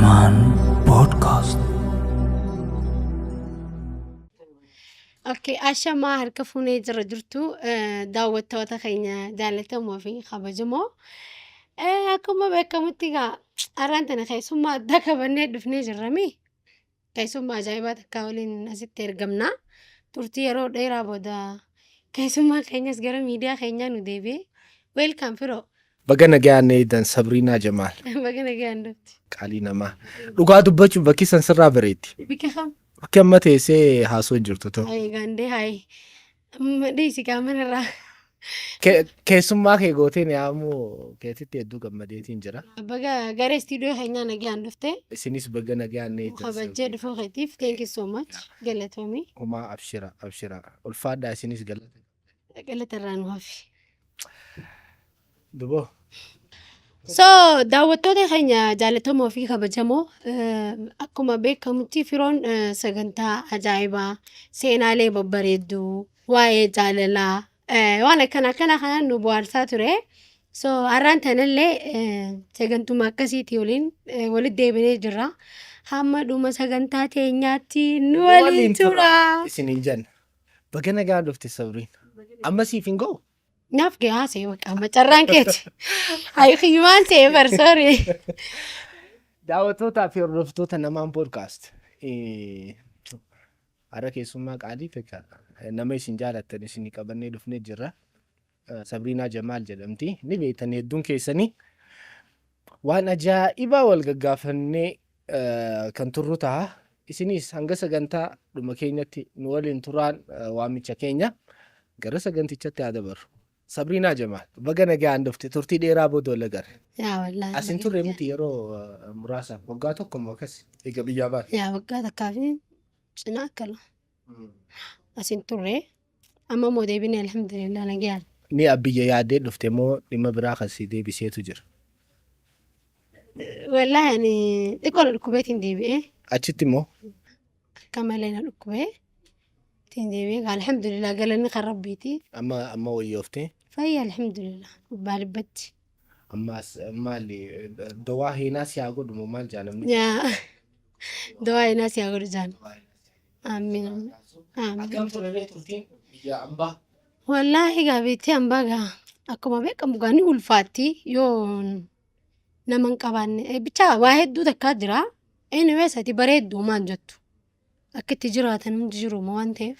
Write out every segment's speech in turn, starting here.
Namaan Podcast. Okay, ashamaa harka fuunee jira jirtu daawwattoota keenya jaallatamoo fi kabajamoo. Akkuma beekamutti egaa har'aan tana keessummaa addaa qabannee dhufnee jirrami. Keessummaa ajaa'ibaa takka waliin asitti ergamna. Turtii yeroo dheeraa booda keessummaan keenyas gara miidiyaa keenyaa nu deebi'e. Welcome firoo. Baga nagaan eedan Sabriinaa Jamaal. Baga nagaan dhufte. Qaalii namaa. Dhugaa dubbachuuf bakki san sirraa bareetti. Bika kam? Bakki amma teessee haasoo jirtu ta'u. Hayi gaandee hayi. Amma dhiisi qaamanirraa. Keessummaa kee gooteen yaamuu keetitti hedduu gammadeetiin jira. Baga gara istiidiyoo keenyaa nagaan dhufte. Isinis baga nagaan eedan. Kabajjee dhufuu keetiif thank you so much. Galatoomii. Homaa abshira abshira. Ulfaadhaa isinis galata. Galata irraa nu hafi. Duboo. So daawwattoota keenya jaallatamoo fi kabajamoo akkuma beekamutti firoon sagantaa ajaa'ibaa seenaalee babbareedduu waa'ee jaalalaa waan akkana akkana kanaan nu bohaarsaa ture. So har'aan tanallee sagantuma akkasiitii waliin walitti deebinee jirra. Hamma dhuma sagantaa teenyaatti nu waliin tura. Isiniin jenna. Baga nagaan dhufte Sabriin. Amma siif hin ga'u? Naaf ga'e haasa'e bakka amma carraan keeti. Hayi kiyyumaan ta'e bar sorry. Daawwattootaa fi hordoftoota Namaan Podcast. Har'a keessummaa qaalii takka nama isin jaalattan isinii qabannee dhufnee jirra. Sabriinaa Jamaal jedhamti. Ni beektan hedduun keessanii. Waan ajaa'ibaa wal gaggaafannee kan turru ta'a. Isinis hanga sagantaa dhuma keenyatti nu waliin turaan waamicha keenya gara sagantichatti haa dabarru. Sabriinaa Jamaal baga nagaan dhufte turtii dheeraa booda wal agarre. Yaa wallaahi. As hin turre miti yeroo muraasaaf waggaa tokko moo akkas eega biyyaa baate. Yaa waggaa takkaa fi cinaa akkana. As hin turre. Amma immoo deebine alhamdulillah nagaan. Ni biyya yaaddee dhufte moo dhimma biraa kan si deebiseetu jira? Wallaahi ani xiqqoo na dhukkubeetiin deebi'ee. Achitti immoo? Akka malee na dhukkubee ittiin deebi'ee alhamdulillah galanni kan rabbiiti. Amma amma wayyooftee? Fayya alhamdulillah dhibbaa dhibbatti. Ammaas maali dawaa heenaa si haa godhu moo maal jaa namni? Yaa dawaa heenaa si haa godhu jaan. Amiin. Amiin. Akkam ture turtiin biyya ambaa? Wallaahi gaa beektee ambaa gaa akkuma beekamu gaa ni ulfaatti yoo nama hin qabaanne bichaa waa hedduu takkaa jira. Anyways ati bareedduu maan jettu akka itti jiraatan hundi jiruma waan ta'eef.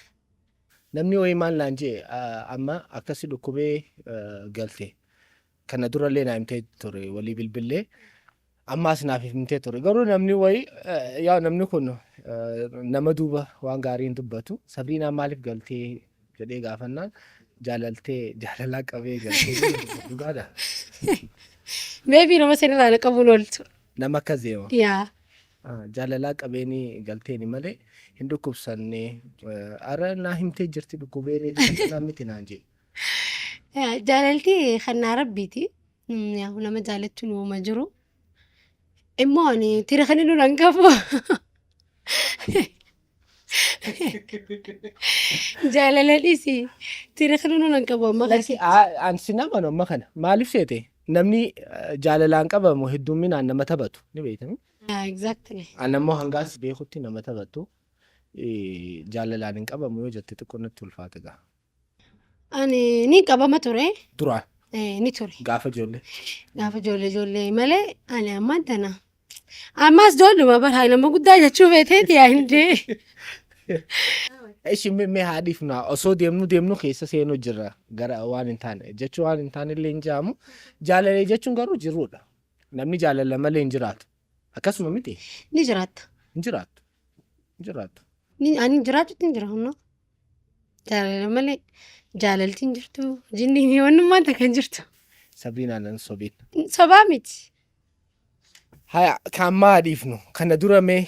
Namni wayii maal naan jee amma akkasi dhukkubee galte. Kana durallee naa himtee ture walii bilbillee. Ammaas naaf himtee ture. Garuu namni wayii yaa namni kun nama duuba waan gaarii hin dubbatu. Sabriinaa maaliif galtee jedhee gaafannaan jaalaltee jaalalaa qabee galtee dhugaadha. Maybe nama sanirraa na qabuun ooltu. Nama akkas deema. Yaa. Jaalalaa qabeenii galteeni malee hin dhukkubsanne. Ara naa himtee jirti dhukkubee naa miti naan jedhe. Jaalalti kannaa rabbiiti. Nama jaalachuun uuma jiru. Immoo ani tira kan inni nan qabu. Jaalala dhiisi. Tira kan inni nan qabu amma Lakki an sin amanu amma kana. Maaliif seete namni jaalalaan qabamu heddumminaan nama taphatu ni beektami. Exactly. An ammoo hangaas beekutti nama taphatu jaalalaan hin qabamu yoo jette xiqqoo natti ulfaata gaa. Ani ni qabama ture. Duraan. Ni ture. Gaafa ijoollee. Gaafa ijoollee ijoollee malee ani ammaan tana. Ammaas ijoolluma bara nama guddaa jechuu beeteeti yaa hindee. Ishi mee haa dhiifnu osoo deemnu deemnu keessa seenuu jirra gara waan hin taane jechuu waan hin taane illee hin jaamu. Jaalalee jechuun garuu jiruudha. Namni jaalala malee hin jiraatu. Akkasuma miti. Ni jiraatta. Hin jiraattu. Hin jiraattu. Ani jiraachuutti hin jira humna. Jaalala malee jaalalti hin jirtu. Jinniin wannummaan takka hin jirtu. Sabriinaa nan sobiin. Sobaa miti. Haya kaan maa dhiifnu kana dura mee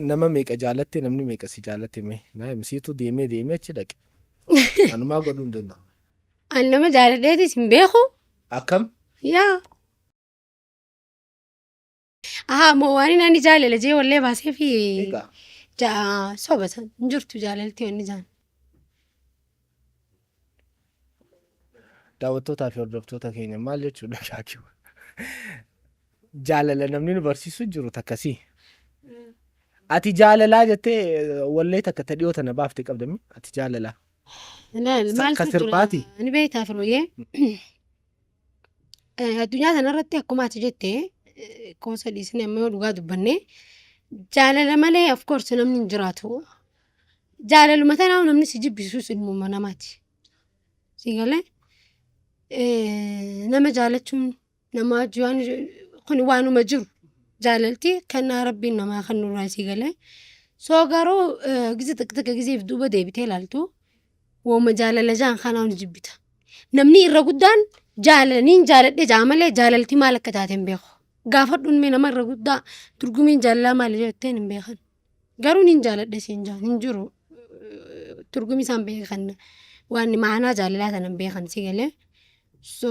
nama meeqa jaalatte namni meeqa si jaalatte mee naa himsiitu deemee deemee achi dhaqe. Anumaa godhuu hin danda'u. Ani nama jaaladheetis hin beeku. Akkam? Yaa. Ahaa moo waan inni jaalala jee wallee baasee fi Egaa. ja'a soba san hin jirtu jaalalti wanni jaan. Daawwattootaa fi hordoftoota keenya maal jechuudha shaakii? Jaalala namni nu barsiisu jiru takkasii. Ati jaalalaa jettee wallee takka ta dhiyoo tana baafte qabdami? Ati jaalalaa. Ilaal Ka maaltu jira sirbaati? ni beektaa firooyyee. Addunyaa kanarratti akkuma ati jette, qoosa dhiisnee amma yoo dhugaa dubbanne, jaalala malee of course namni hin jiraatu. Jaalaluma tanaa namni si jibbisiisus ilmuma namaati. Si galee nama jaalachuun nama wajji waan kun waanuma jiru, jaalalti kennaa rabbiin namaa kennurraa, si galee. So garuu gize takka takka gizeef duuba deebitee ilaaltu, wooma jaalala jaan kanaa ni jibbita. Namni irra guddaan jaalala niin jaaladhe jaa malee jaalalti maal akka taate hin beeku. Gaafadhuun mee nama irra guddaa, turgumiin jaalalaa maali jetteen, hin beekan. Garuu niin jaaladhe siin jaan hin jiru. Turgumii isaan beekan, waan ma'anaa jaalalaa sana hin beekan, si galee. So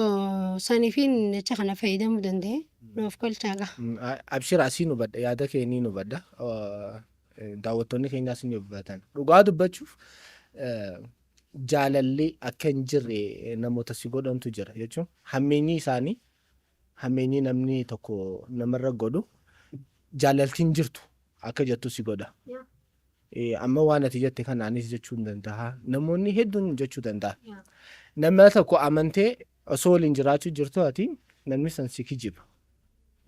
saniifiin jecha kana fayyadamuu danda'e, nuuf kolchaa gaha. Abshir, asii nu badha, yaada kee ni nu badha. Daawwattoonni keenyaas ni hubatan. Dhugaa dubbachuuf jaalalli akka hin jirre namoota si godhantu jira jechuun, hammeenyi isaanii, hammeenyi namni tokko namarra godhu, jaalalti hin jirtu akka jettu si godha. Amma waan ati jette kana anis jechuu hin danda'a. Namoonni hedduun jechuu danda'a. Nama tokko amantee osoo waliin jiraachuu jirtu, ati namni san si kijiba.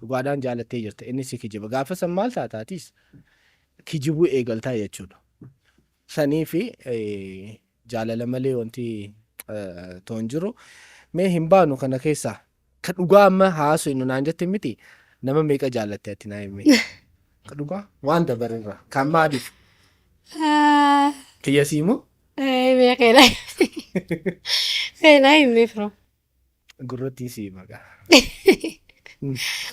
Dhugaadhaan jaalattee jirta, inni si kijiba. Gaafa san maal taataatis kijibuu eegaltaa jechuudha. Sanii fi jaalala malee wanti toon jiru. Mee hin baanu kana keessaa. Ka dhugaa amma haasofnu naan jette miti, nama meeqa jaalatte ati, naa himi? Ka dhugaa waan dabarirra kan maaliif kiyya siimu. Mee keenaa himee firoo. Gurratti sii maqaa.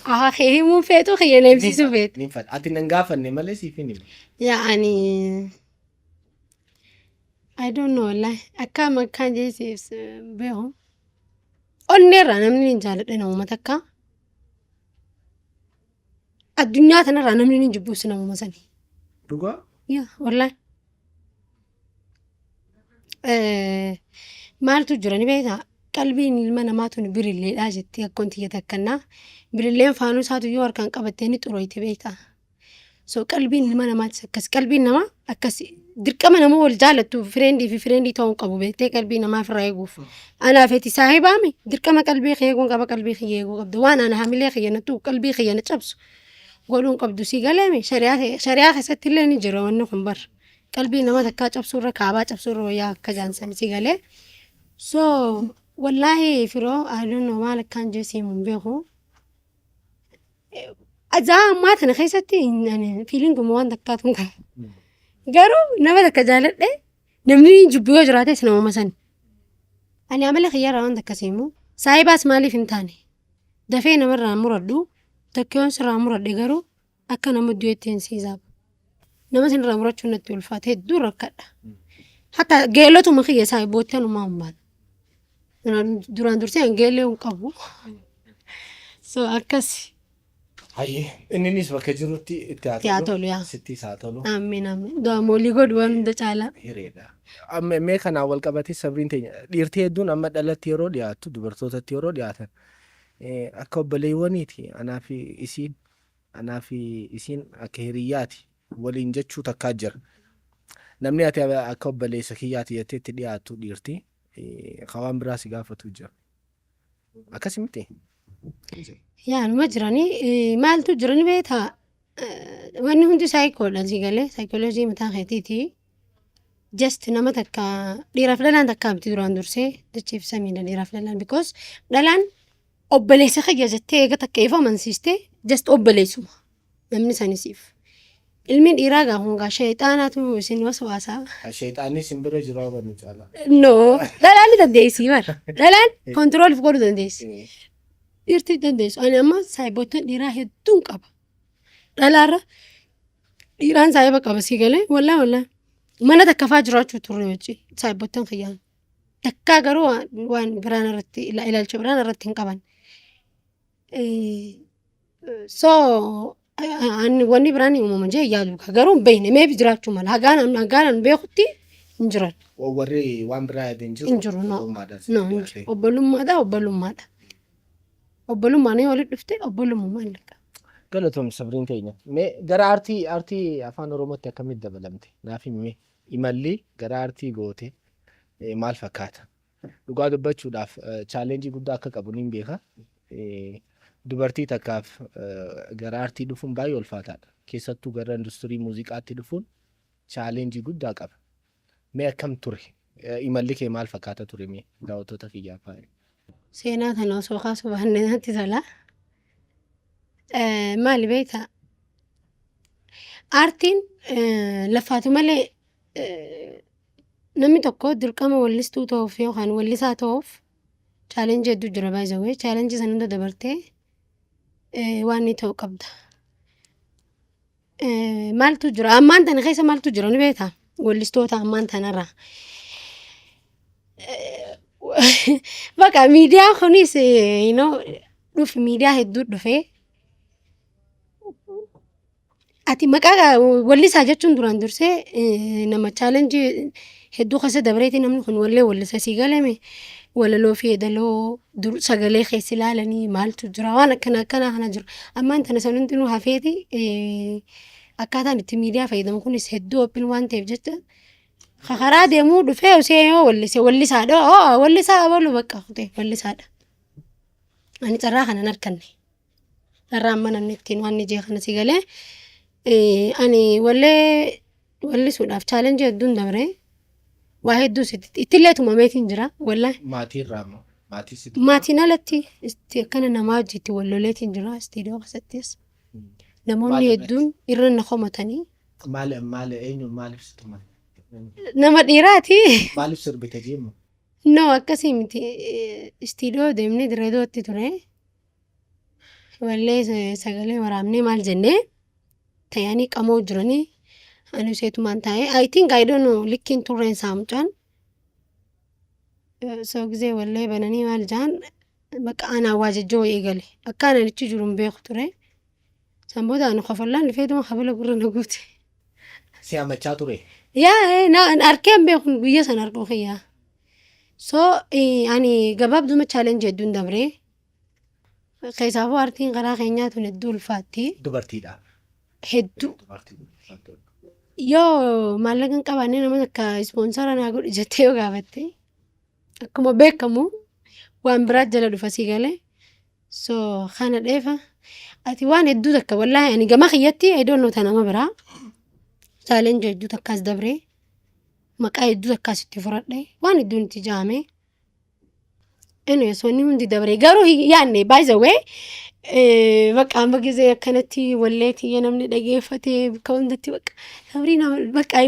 Haa, kee himuu feetu, kiyya na himsiisuu feetu. Niin fadha. Ati nan gaafanne malee siif hin himu. Yaani I don't know, wallahi akka makkaan jeesiif beeku. Onneerraa namni hin jaaladhe namuma takka. Addunyaa kanarraa namni hin jibbus namuma sani. Dhugaa? Yaa wallahi. Maaltu jira ni beektaa? Qalbiin ilma namaa tun birilleedha jettee akkoon tiyya takkannaa. Birilleen faanuu isaatu yoo harkaan qabattee ni xuroyti, beektaa? So qalbiin ilma namaatis akkas, qalbiin namaa akkas, dirqama nama wal jaalattu friendii fi friendii ta'uu qabu, beektee, qalbii namaa ofirraa eeguuf. Anaaf ati saahibaami, dirqama qalbii kee eeguun qaba, qalbii kiyya eeguu qabda. Waan ana hamilee kiyya na tuqu, qalbii kiyya na cabsu godhuun qabdu, si galeemi? Shari'aa keessatti illee ni jira wanni kun bar. Qalbii nama takkaa cabsuurra kaabaa cabsuurra wayyaa akka jaansan, si galee. So wallaahi firoo, I don't know maal akkaan jee hin beeku. Azaa ammaa tana keessatti ani feelinguma waan takkaatu hin qabu. Garuu nama takka jaaladhe, namni jibbu yoo jiraates namuma sani. Ani amala kiyyarraa waan takka siimu, saahibaas maaliif hin taane, dafee namarraa muradhu, takka yoon sirraa muradhe garuu akka nama du'eetti hin siisaaf. Nama sinirraa murachuun natti ulfaata, hedduu rakkadha. Hatta geelotuma kiyya saahiboottanuma hin Duraan dursee an geellee hin qabu. So akkas. Hayyee, inninis bakka jirutti itti haa Itti haa tolu, yaa. Sittis haa tolu. Amiin amiin. Du'a moolii godhu waan hunda caalaa. Hireedha. Amma mee kanaan wal qabatee, sabriin teenya, dhiirtii hedduun amma dhalatti yeroo dhiyaattu, dubartootatti yeroo dhiyaatan, akka obboleewwaniiti, anaa fi isiin, anaa fi isiin akka hiriyyaati waliin jechuu takkaa jira. Namni ati akka obboleessa kiyyaati jettee itti dhiyaattu dhiirti ka waan biraa si gaafatu jira. Akkasi miti? Yaa, numa jiranii, maaltu jirani beektaa? Wanni hundi saayikoodha, si galee, saayikooloojii mataa keetiiti. Just nama takka, dhiiraaf dhalaan takka miti duraan dursee jechiif samiidha dhiiraaf dhalaan, because dhalaan obboleessa kiyya jettee eega takka ifa amansiiste, just obboleessuma namni sanisiif. Ilmiin dhiiraa gaa hungaa sheexaanaatu isin waswaasaa. Sheexaanni isin bira jiru habannu caala. No, dhalaan ni dandeessi bara. Dhalaan control godhuu dandeessi. Dhiirti dandeessu. Ani amma saayiboottan dhiiraa hedduun qaba. Dhalaarra dhiiraan saayiba qaba, si galee, wallaa wallaa. Mana takka faa jiraachuu turre wajji saayiboottan kiyyaan. Takkaa garuu waan biraan irratti ilaalcha biraan irratti hin qaban. So ani wanni biraan hin uumaman jee yaadu, garuu hin beekne, maybe jiraachuu mala, hagaan an beekutti hin jiran. Warri waan biraa yaade hin jiru. Hin jiru, no. Obbolummaadhaan sitti No, hin dhiyaate. jiru. Obbolummaadha, obbolummaadha. Obbolummaan yoo walitti dhufte obbolummaan laqa. Galatoom Sabriin teenya. Mee gara aartii afaan Oromootti akkamitti dabalamte? Naaf himi mee. Imalli gara aartii goote maal fakkaata? Dhugaa dubbachuudhaaf challenge guddaa akka qabu niin beeka. Dubartii takkaaf gara aartii dhufuun baay'ee ulfaataadha. Keessattuu gara industirii muuziqaatti dhufuun challenge guddaa qaba. Mee akkam ture? Imalli kee maal fakkaata ture mee daawwattoota kiyyaaf haa? Seenaa kana osoo kaasuu baannee natti tola. Maali beektaa? Aartiin lafaatu malee namni tokko dirqama wallistuu ta'uuf yookaan wallisaa ta'uuf challenge hedduu jira, by the way. Challenge sana hunda dabartee waan inni ta'u qabda. Maaltu jira? Ammaan tana keessa maaltu jira ni beektaa? Wallistoota ammaan tanarraa. Bakka miidiyaan kunis dhufi miidiyaa hedduu dhufee ati maqaa wallisaa jechuun duraan dursee nama challenge hedduu keessa dabreeti. Namni kun wallee wallisa sii galame, walaloo fi yeedaloo dur sagalee keessa ilaalanii maaltu jira, waan akkana akkanaa kana jira. Ammaan tana san hundinuu hafeeti akkaataan itti miidiyaa fayyadamu kunis hedduu open waan ta'eef jecha karaa deemuu dhufee osoo yoo wallise wallisaadha, oo wallisaa abalu bakka kutee wallisaadha. Ani carraa kana hin arganne. Carraa amma namni ittiin waan ijee kana si galee ani wallee wallisuudhaaf challenge hedduun dabre, waa hedduus ittillee tumameetiin jira wallaahi. Maatii irraa moo? Maatii sitti? Maatiin alatti itti akkana namaa hojii itti walloleetiin jira istiidiyoo keessattis. Namoonni Maal irratti? hedduun irra na komatanii. Maal maal, eenyu, maaliif si tuman? Nama dhiiraati. Maaliif sirbite deemu? No, akkasii miti. Istiidiyoo deemnee Direedootti ture. Wallee sagalee waraabnee maal jennee ta'anii qamoo jiranii ani seetumaan taa'ee, I think, I don't know, likkiin turreen isaa mucaan. So gizee wallee bananii maal jaan bakka anaa waa jajjoo eegale. Akka ani achi jiru hin beeku ture. San booda ani kofallaan dhufeetuma habala gurra na guute. Si hamachaa ture. Yaa na arkee hin beeku guyya sana arguu kiyyaa. So ani gabaabduma challenge hedduun dabree. Keessaafuu aartiin karaa keenyaa tun hedduu ulfaatti. Dubartiidha. Hedduu. Dubartii. Yoo maallaqa hin qabaanne nama takka sponsor naa godhi jettee yoo gaafatte akkuma beekamu waan biraa jala dhufa sii galee. So kana dheefa ati waan hedduu takka wallaahi ani gama kiyyatti, I don't know ta nama biraa, challenge hedduu takkaas dabree, maqaa hedduu takkaas itti fudhadhe, waan hedduun itti jaame. Anyways, wanni hundi dabree garuu hin yaadne, by the way. Bakka amma gizee akkanatti wallee tiyya namni dhageeffatee bakka hundatti bakka Sabriina bakka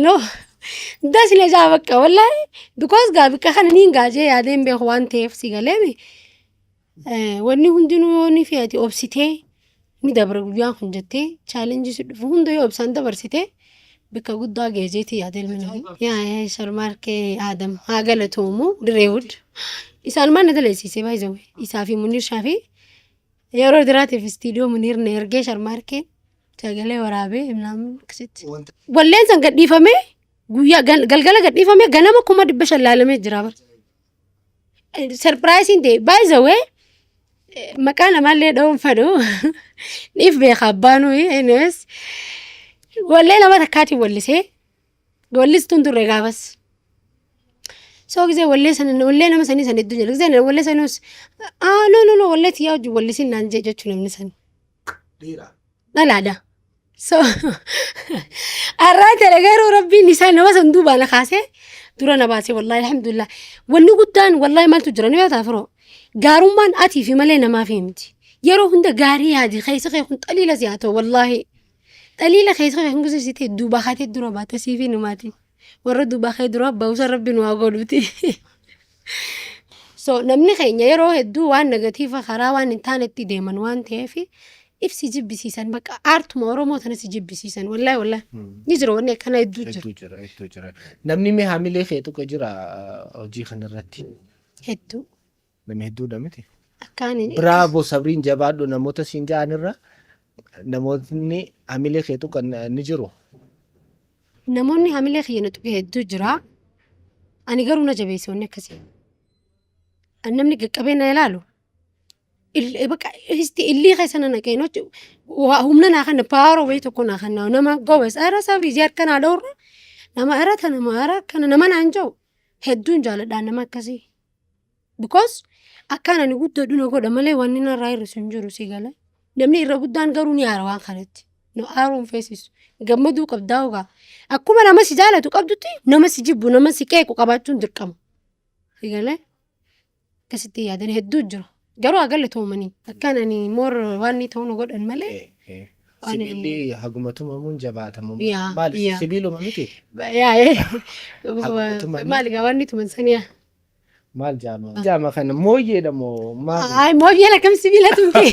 das na jaa bakka wallaahi, because gaa bakka kana niin gaajee yaadee hin beeku waan ta'eef si galeemi. Wanni hundinuu yoo ni fi ati obsitee ni dabra guyyaan kun jettee challenge si dhufu hunda yoo obsaan dabarsitee bakka guddaa geejeetii yaada ilmi namaa. Yaa Sharmaarkee Aadam haa galatoomu, Direewud. Isaan maal na daleessise, by the way, isaa fi Munir Shaafii yeroo duraatiif istiidiyoo Munir na ergee Sharmaarkee sagalee waraabee namni akkasitti. Walleen san gadhiifamee guyyaa galgala gadhiifamee ganama 500,000 laalamee jira bara. Surprising ta'e, by the way, maqaa namaallee dha'uun fedhu niif beeka abbaanuu. Anyways, wallee nama takkaatiin wallisee wallistuun turre gaafas. So gisee wallee sana wallee nama sanii sana hedduu jira. Gisee wallee sanuus ah, no, no, no, wallee tiyyaa wajjin wallisiin naan jee jechuu namni san. Dhiira. Dhalaadha. So har'aa tana garuu rabbiin isaa nama san duubaa na kaasee dura na baasee, wallaahi alhamdulillah. Wanni guddaan wallaahi maaltu jira ni beektaa firoo? Gaarummaan atii fi malee namaaf miti. Yeroo hunda gaarii yaadi, keessa kee kun xaliila si haa ta'u wallaahi. Xaliila keessa kee kun gosa si ta'e duubaa kaatee dura baata siif hinumaati. Warra duubaa kee dura ba'uusa rabbi nu haa godhuuti. So namni keenya yeroo hedduu waan negative karaa waan hin taanetti deeman waan ta'eef ibsi jibbisiisan, bakka aartuma Oromoo tana si jibbisiisan wallaahi wallaahi. Ni jira, wanni akkana hedduu jira. Hedduu jira, hedduu jira. Namni mee haamilee kee tuqe jira hojii kanarratti? Hedduu. Namni hedduudha miti. Akkaan Bravo Sabriin, jabaadhu namoota siin ja'anirra namootni hamilee kee tuqan ni jiru. Namoonni hamilee kiyya na tuqe hedduu jira. Ani garuu na jabeesse wanni akkasii. Ani namni qaqqabee na ilaalu Bakka isti illii keessa na naqee nochi humna naa kanna, power wayii tokko naa kanna. Nama gobas ara sabrii jee harka naa dhoorra, nama ara tana nama ara kana nama naan jiru hedduun jaaladha nama akkasii. Because akkaan ani guddadhu na godha malee wanni narraa hir'isu hin jiru, si gala. Namni irra guddaan garuu ni aara waan kanatti. Nu aaruun feesisu. Gammaduu qabdaa ogaa. Akkuma nama si jaalatu qabdutti, nama si jibbu, nama si qeequ qabaachuun dirqama. Si galee, akkasitti yaadan hedduu jira. Garuu haa galatoomanii. Akkaan ani more waan inni ta'uu na godhan malee. Sibiilli haguma tumamuun jabaatamu. Yaa, Maali, yaa. sibiiluma miti? Yaa'ee. Haguma tumanii. Maali gaa waan inni tuman saniyaa? Maal jaama? Jaama kana mooyyeedha moo maali? Ay, mooyyeen akkam sibiila tumte?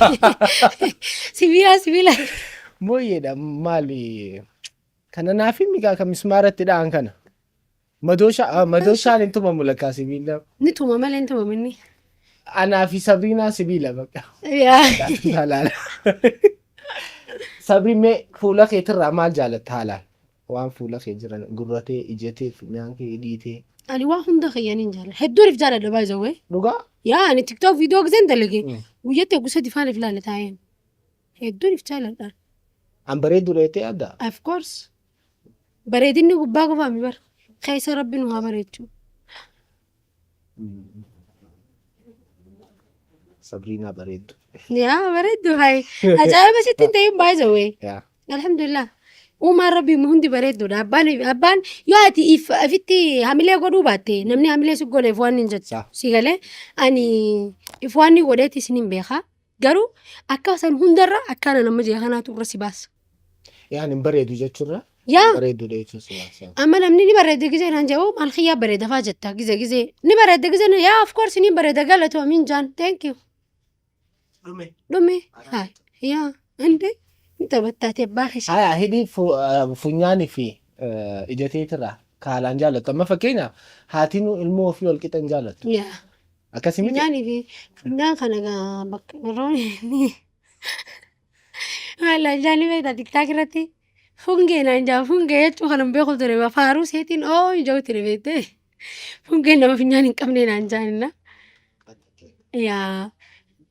Sibiila, sibiila. Mooyyeedha maali? Kana naaf himi gaa, kan mismaaratti dha'an kana. Madooshaa, madooshaan hin tumamu lakkaa sibiila. Ni tuma malee hin tumamu inni. Anaa fi Sabriinaa sibiila bakka. Yaa. Halaala. Sabri, mee fuula keetirraa maal jaalatta haalaan? Waan fuula kee jiran, gurratee, ijatee, funyaan kee, hidhiitee. Ani waa hunda kiyyaniin jaalladha. Hedduun if jaalladha, by the way. Dhugaa? Yaa, ani TikTok viidiyoo giseen dalage guyyatti gosa difaan if laala taa'een. Hedduun if jaalladha. An bareedduu dheettee adda? Of course. Bareedinni gubbaa qofaa mi bara. Keessa Rabbi nu haa bareechu. Sabriinaa bareeddu. Yaa, bareeddu hayi. Ajaa'iba sitti hin ta'in, by the way. Yaa. Alhamdulillah. Uumaan Rabbii hundi bareedduudha. Abbaan yoo ati ifitti hamilee godhuu baatte, namni hamilee si godheef waan hin jettu. Sa. Si galee, ani if waan inni godheetti isin hin beekaa. Garuu akka san hundarra akkaana nama jee kanaatu irra si baasa. Yaan hin bareedu jechuurra. Yaa. Bareeddu jechuun si baasa. Amma namni ni bareeda gizee naan jedhu, maal kiyyaa bareeda faa jetta gize gize. Ni bareeda gize, yaa, of course ni bareeda, galatu amiin jaan, thank you. Dhume. Dhume. Haa, yaa, inde ni taphattaati abbaa keessa. Haya, hidhii, funyaanii fi ijateetirraa ka haalaan jaallattu. Amma fakkeenyaaf haatiin ilmoo ofii wal qixa hin jaallattu. Yaa. Akkasii miti? Funyaanii fi funyaan kana gaa bakka yeroo maal jaani beektaa, TikTok irratti fungee naan jaa. Fungee jechuu kana hin beeku ture, faaruu seetiin oo ijoo ture beektee, fungeen nama funyaan hin qabne naan jaanina. Yaa,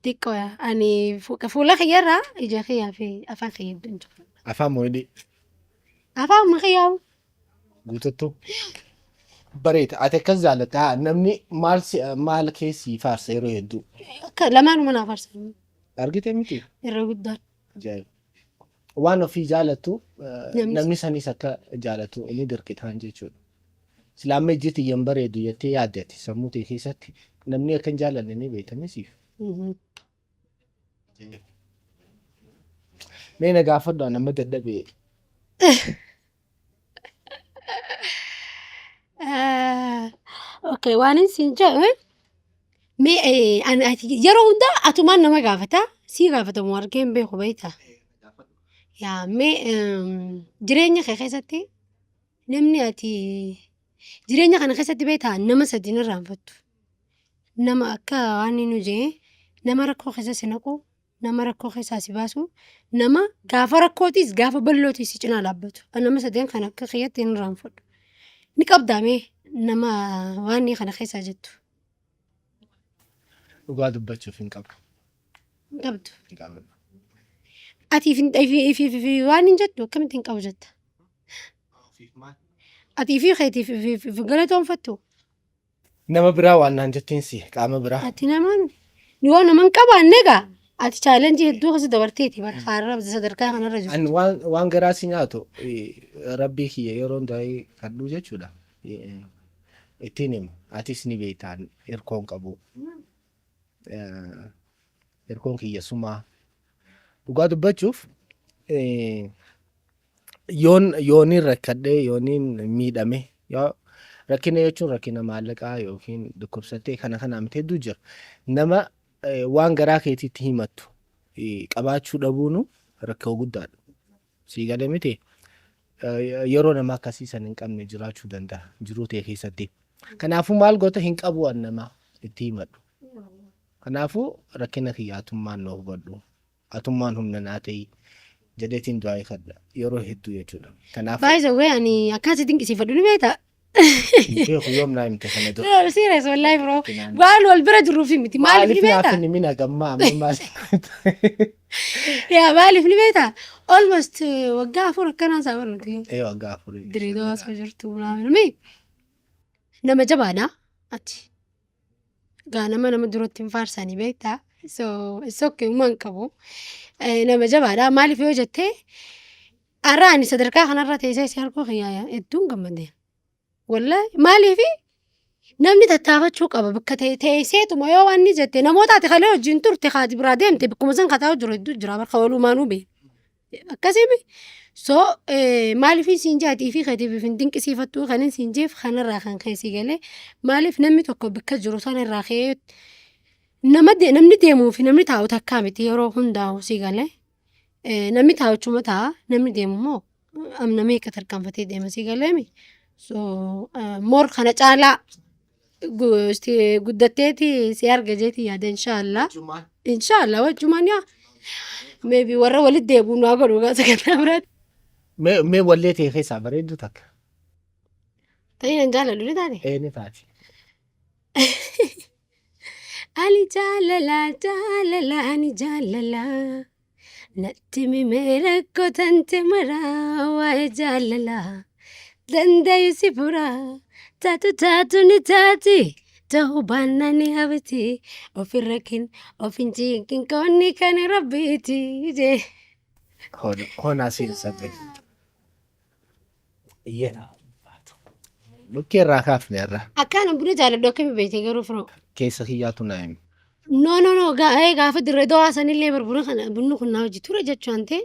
xiqqoo yaa, ani fuula kiyyarraa ija kiyyaa fi afaan kiyya hedduun jira. Afaan moo hidhii? Afaan kiyyaa. Guutattuu. Bareeda. Ati akkas jaallatta. Haa, namni maal maal keessi faarsa yeroo hedduu? Akka lamaanuma naa faarsan. Argite miti? Irra guddaan. Ajaa'iba. Waan ofii jaalattu namni sanis akka jaalatu inni dirqitaan jechuudha. Silaa amma ijji tiyya hin bareedu jettee yaadde, ati sammuu tee keessatti namni akka hin jaallanne ni beektame siif. Mee na gaafadhu, ani amma dadhabee. Okay, waan inni siin jedhu, mee ati yeroo hundaa atumaan nama gaafata, sii gaafatamu argee hin beeku, beektaa? Yaa, mee jireenya kee keessatti namni ati jireenya kana keessatti beektaa nama sadi hin irraanfattu. Nama akka waan inni jee, nama rakkoo keessa si naqu, nama rakkoo keessaa si baasu, nama gaafa rakkootis gaafa bal'ootis si cinaa dhaabbatu. Nama sadeen kana akka kiyyatti hin irraanfadhu. Ni qabdaa mee nama waan inni kana keessaa jettu? Dhugaa dubbachuuf hin qabu. Hin qabdu. Hin qabu. Ati if waan hin jettu akkamitti hin qabu jetta? Ati ifii keetiif if galatoonfattu? Nama biraa waan naan jetteen si qaama biraa. Ati namaan yoo nama hin qabaanne egaa ati challenge hedduu keessa dabarteeti bara haarra sadarkaa kanarra jirtu. Ani waan garaa si nyaatu, rabbii kiyya yeroo hundaa kadhuu jechuudha. Ittiin hima. Atis ni beektaan, hirkoon qabu. Hirkoon kiyya sumaa. Dhugaa dubbachuuf yoon yooniin rakkadhee, yooniin miidhame, yoo rakkina jechuun rakkina maallaqaa yookiin dhukkubsattee kana kanaa miti, hedduu jira. Nama waan garaa keetiitti himattu qabaachuu dhabuunu rakkoo guddaadha. Sii galee miti? Yeroo nama akkasii san hin qabne jiraachuu danda'a jiruu ta'e keessatti. Kanaafuu maal goota, hin qabu an nama itti himadhu. Kanaafuu rakkina kiyya atummaan na hubadhu. Atummaan humna naa ta'i jedheetiin du'aa kadha yeroo hedduu jechuudha. Kanaafuu By the way, ani akkaan si dinqisiifadhu ni beektaa? Hin beeku yoom naa himte kana dura. No, serious wallahi bro. Waan wal bira jirruuf miti. Maaliif ni Maaliif naaf beektaa? hin himin hagammaa amma maal? Yaa maaliif ni beektaa? Almost waggaa 4 akkanaa isaa barnuti. Ee waggaa afurii. Direedoo osoo jirtu naamni. Nama jabaadha ati. Gaa nama nama duratti hin faarsanii beektaa? So it's okay uumaa hin qabu. Nama jabaadha maaliif yoo jettee har'a ani sadarkaa kanarra teessee si arguu kiyyaa hedduun gammadee. Wallaahi maaliif namni tattaafachuu qaba bakka ta'e teesseetuma yoo waan ni jette namoota ati kalee wajjin turte kaati biraa deemte bakkuma san kataa jiru hedduu jira bakka walumaanuu bee. Akkasii so maaliif siin jaatii fi keetiif hin dinqisiifattu kan siin jeef kanarraa kan ka'e si galee maaliif namni tokko bakka jiru sanarraa ka'ee nama namni deemuu fi namni taa'u takkaa miti yeroo hundaa'u si galee. Namni taa'u achuma taa'a namni deemu immoo amna meeqa tarkaanfatee deema si galeemi. So more kana caalaa guddatteeti si arga jeeti yaada inshaallah. Inshaallah wajjumaan yaa maybe warra walitti deebi'u nu haa godhu gaa sagantaa biraatti. Mee wallee ta'e keessaa bareedduu takka. Ta'ii nan jaaladhu ni taate. Ee ni taati. Ani jaalala jaalala ani jaalala natti mimee rakkoo tante maraa waa'ee jaalala dandayu si furaa taatu taatu ni taati ta'uu baannaan ni hafti of hin rakkin of hin cinqin qoonni kan rabbiiti jee. Hoonaa siin sabbe. Iyyee. Lukkee irraa kaafne irra. Akkaan buna jaaladhu akkami beekte garuu firoo. Keessa kiyyaatu naa himi. No no no gaafa dirree dawaa sanillee bar buna kana bunni kun naa hojii ture jechaan ta'e.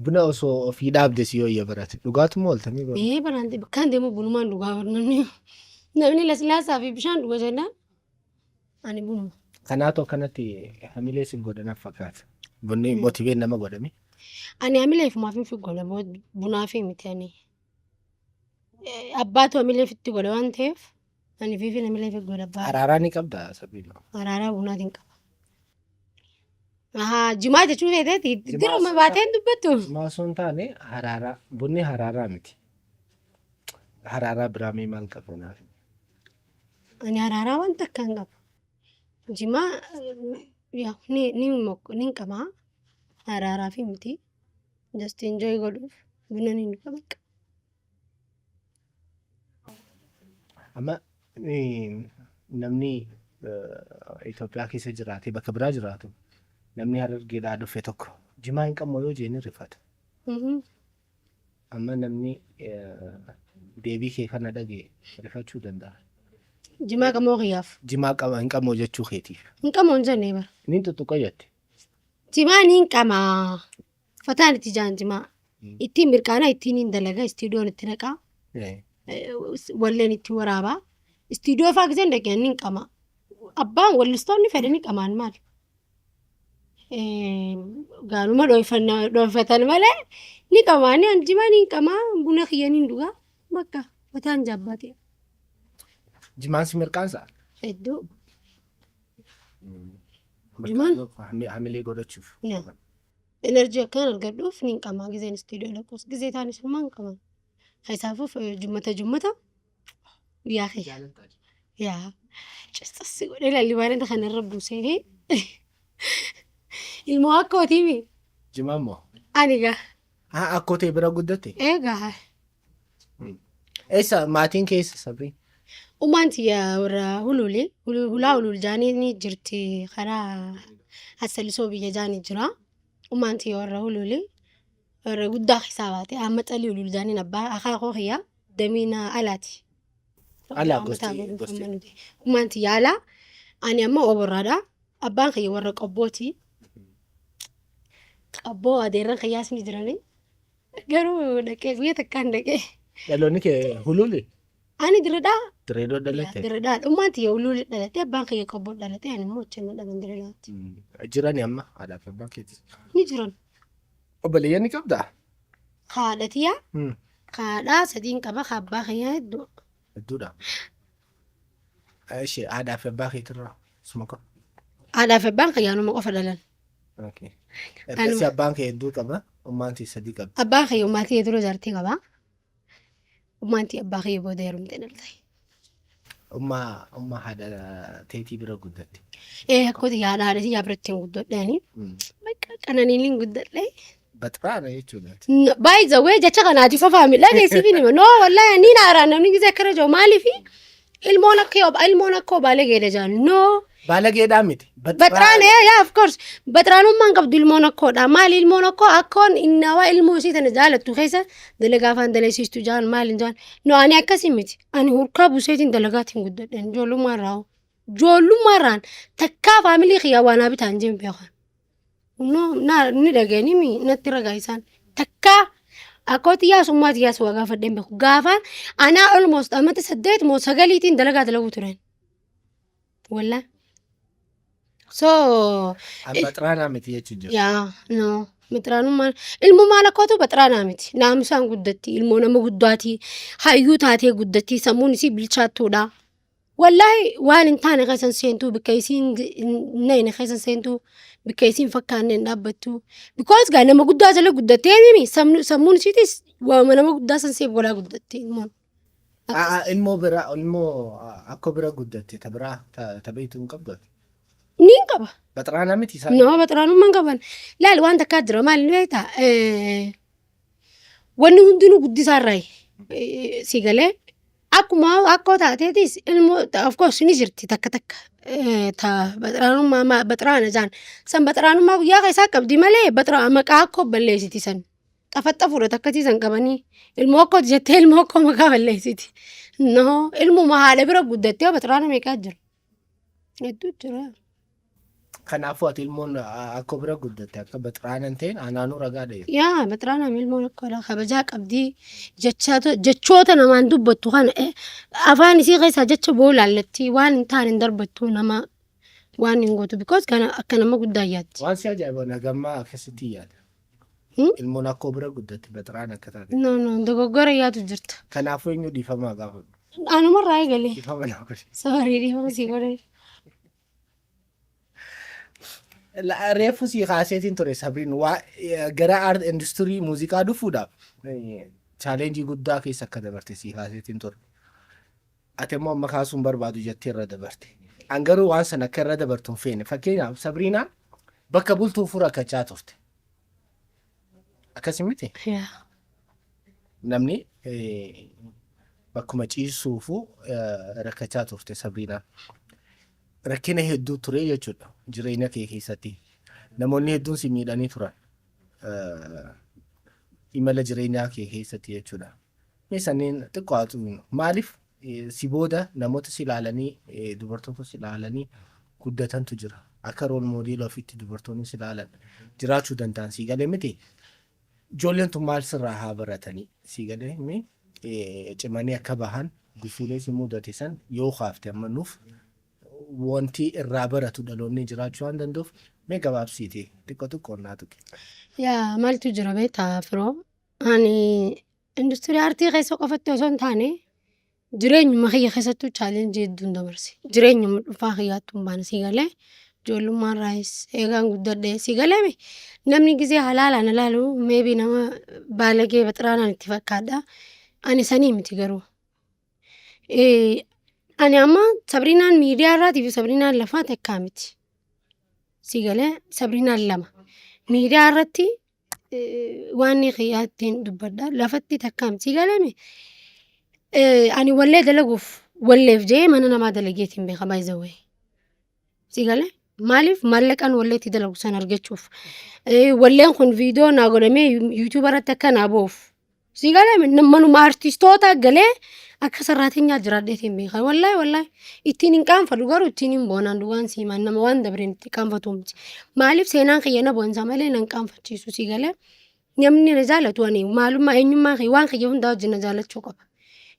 Buna osoo ofii dhaabde si yoo barate. Dhugaatuma ooltamii bara. Ee baraan bakkaan deemu bunumaan dhugaa bar namni laslaasaa fi bishaan dhuga jennaan ani bunuma. Kanaatu akkanatti hamilee sin godhanaaf fakkaata. Bunni motivate nama godhame. Ani hamilee ifumaaf hin godha bunaaf miti ani. Abbaatu hamilee itti godha waan ta'eef ani fiifin hamilee ifi godha abbaa. Araaraa ni qabda sabiina. Araaraa bunaatiin qaba. Ahaa jimaa jechuu feeteeti Jimaa diruma osoo baateen dubbattu. Jimaa osoo hin taane haraaraa bunni haraaraa miti. Haraaraa biraa mee maal qabda naaf? Ani haraaraa waan takka hin qabu. Jimaa yaa ni ni ni qaba. Haraaraa fi miti. Just enjoy godhuuf buna ni dhuga bakka. Amma namni Itoophiyaa keessa jiraatee bakka biraa jiraatu namni Harargeedhaa dhufe tokko jimaa hin qabmu yoo jee ni rifata. Amma namni deebii kee kana dhagee rifachuu danda'a. Jimaa qamoo kiyyaaf. Jimaa qaba hin qabmu jechuu keetiif. Hin qamoo hin jenne bara. Inni tuttuqa jette. Jimaa ni hin qamaa. Fataan itti jaan jimaa. Ittiin mirqaanaa ittiin hin dalagaa istiidiyoon itti naqaa. Walleen itti waraabaa. Istiidiyoo fa'aa giseen dhaqee ni hin qamaa. Abbaan wallistoonni fedhanii qamaan maali? Gaanuma dhoofatan malee ni qamaa ni jimaa ni hin qamaa buna kiyya ni hin dhugaa bakka mataan jaabbaatee. Jimaan si mirqaansaa? Hedduu. Jimaan? Hamilee godhachuuf. Energy akkaan argadhuuf ni hin qamaa giseen istiidiyoo dhaquus gisee taanis immoo hin qamaa. Keessaafuuf jummata jummata guyyaa kiyya. Yaa cisxassi godhee lallibaanota kanarra buusee ilmoo akkootiimi Jimaan moo? ani gaa Haa akkoo ta'e bira guddatte? eegaa Eessa maatiin keessa sabrii? Ummaan tiyya warra huluuli hulaa huluul jaanii ni jirti karaa Hassalisoo biyya jaanii jira. Ummaan tiyya warra huluuli warra guddaa keessaa baate amma xalii huluul jaaniin abbaa akaakoo kiyya damiina alaati. Alaa gosti. Ummaan tiyya alaa ani amma oborraadha. Abbaan kiyya warra qobbooti. Qobboo adeerran kiyyaas ni jirani. Garuu dhaqee guyyaa takkaan dhaqee. Dhaloonni kee huluuli? Ani diredhaa. Direedoo dhalatte? Diredhaa. Ummaan tiyya huluuli dhalate abbaan kiyya qobboo dhalate ani immoo achi dhalan diredhaatti. Jirani amma haadhaa fi abbaan keetis? Ni jiran. Obboleeyyan ni qabdaa? Haadha tiyya. Haadhaa sadiin qaba abbaa kiyyaa hedduu. Hedduudha. Ishee haadhaa fi abbaa keetirraa suma qofa. Haadhaa fi abbaan kiyyaa numa qofa dhalan. Ergasii abbaan kee hedduu qaba, ummaan tee sadii qabdi. Abbaan kiyya ummaa tiyya dura jaartii qaba. Ummaan tiyya abbaa kiyya booda heerumte dhalte. Ummaa ummaa haadha teetii bira guddatte. Ee, akkoo tiyya haadha tiyyaa biratti hin guddadhe ani. Bakka qananiin hin guddadhe. Baxraana jechuudha. By the way, jecha kanaati fafaami dhageessiif hima. No, wallahi ni naara namni gisee akkana jiru maaliifi ilmoon akka obaalee geedha jaan. No. Baalageedhaa miti. Baxraan, yeah, of course. Baxraanummaan qabdu ilmoon akkoodha. Maali ilmoon akkoo? Akkoon innawaa ilmoo isii tana jaalattu keessa dalagaa afaan dalasiistu jaan maali jaan. No, ani akkasii miti. Ani hurkaa buuseetiin dalagaatiin guddadhe ijoollummaa irraa. Ijoollummaa irraan takkaa family kiyyaa waan haa bitaan jeen beekan. No, na ni dhageenii mi natti ragaa isaan. Takkaa akkoo xiyyaas ummaa xiyyaas waa gaafadheen beeku. Gaafaan anaa almost amata 8 moo 9iitiin dalagaa dalaguu turan. Wallah. So, An baxraanaa miti jechuun jiru. Yaa, no. Baxraanummaan ilmummaan akkootu baxraanaa miti. Naamusaan guddatti. Ilmoo nama guddaati. Hayyuu taatee guddatti. Sammuun isii bilchaattuudha. Wallaahi waan hin taane keessa hin seentuu, bakka isiin hin nayne keessa hin seentuu, bakka isiin fakkaanne hin dhaabbattu. Because gaa nama guddaa jala guddattee mimi sammuun isiitis waama nama guddaa san seef godhaa guddatte ilmoon. Ilmoo bira, ilmoo akkoo bira guddatte ta biraa ta beektu hin qabdu ati? Niin qaba. Baxraanaa miti isaan. No, baxraanummaan qaban. Laal, waan takkaa jira, maal ni beektaa? Wanni hundinuu guddisaa irraayi. Si galee akkuma akkoo taateetis ilmoo of course ni jirti takka takka. Ta baxraanummaa baxraana jaan. San baxraanummaa guyyaa keessaa qabdi malee maqaa akkoo balleessiti san. Xafaxxafuudha takkasii san qabanii. Ilmoo akkooti jettee ilmoo akkoo maqaa balleessiti. No, ilmuma haadha bira guddattee baxraana meeqaa jira? Hedduu jira. Kanaafuu ati ilmoon akkoo bira guddatte akka baxraana hin ta'in anaanuu ragaa dha. Yaa, baxraana ilmoon akkoodha kabajaa qabdii, jechoota namaan dubbattu kana afaan isii keessaa jecha boo laallatti, waan hin taane hin darbattu, nama waan hin gootu, because kana akka nama guddaa yaaddi. Waan si ajaa'ibu nagammaa akkasitti yaada. Ilmoon akkoo bira guddatte baxraana akka taate. No, no, dogoggora yaadu jirta. Kanaafuu eenyu dhiifamaa gaafadhu? Anumarraa eegalee. Dhiifama naa godhi. Sorry, dhiifama sii godhe. Reefu sii kaaseetiin ture, Sabriin waa gara art industirii muuziqaa dhufuudhaaf challenge guddaa keessa akka dabarte sii kaaseetiin ture. Ati immoo amma kaasuun barbaadu jettee irra dabarte. An garuu waan sana akka irra dabartu hin feene. Fakkeenyaaf, Sabriinaan bakka bultuufuu rakkachaa turte. Akkasi miti? Yaa. Namni bakkuma ciisuufuu rakkachaa turte Sabriinaan. Rakkina hedduu ture jechuudha jireenya kee keessatti. Namoonni hedduun si miidhanii turan imala jireenyaa kee keessatti jechuudha. Mee sanneen xiqqoo haa tuqnu. Maaliif si booda namoota si ilaalanii, dubartoota si ilaalanii guddatantu jira. Akka role model ofiitti dubartoonni si ilaalan jiraachuu danda'an, sii galee miti. Ijoolleen tun maal sirraa haa baratanii, sii galee mee cimanii akka bahan, gufuulee si mudate san yoo kaafte amma nuuf wanti irraa baratu dhaloonni jiraachuu waan danda'uuf, mee gabaabsiiti xiqqoo xiqqoon naa tuqi. Yaa, maaltu jira beektaa firoo? Ani industirii aartii keessa qofatti osoo hin taane jireenyuma kiyya keessattuu challenge hedduun dabarse. Jireenyuma dhuunfaa kiyyaattuu hin baane, sii galee, ijoollummaan raayis eegaan guddadhe, sii galee, namni gisee halaalaan ilaalu maybe nama baalagee baxiraanaan itti fakkaadha. Ani sanii miti garuu. Ani amma Sabriinaan miidiyaa irraatii fi Sabriinaan lafaa takkaa miti. Si galee, Sabriinaan lama. Miidiyaa irratti waan kiyyaa ittiin dubbadha. Lafatti takkaa miti. Si galee, ani wallee dalaguuf, walleef jee mana namaa dalageetiin beeka, by the way. Si galee, maaliif maallaqaan wallee itti dalagu san argachuuf. Walleen kun viidiyoo naa godhamee YouTube irratti akka naa bu'uuf. Si galee, manuma artistoota galee akka sarraatinyaa jiraadheetiin beeka. Wallaahi, wallaahi ittiin hin qaanfadhu garuu ittiin hin boonaan, dhugaan siimaan nama waan dabreen itti qaanfatu miti. Maaliif seenaan kiyya na boonsa malee nan qaanfachiisu, si galee. Namni na jaalatu ani maalummaa eenyummaa kiyya waan kiyya hundaa wajjin na jaalachuu qaba.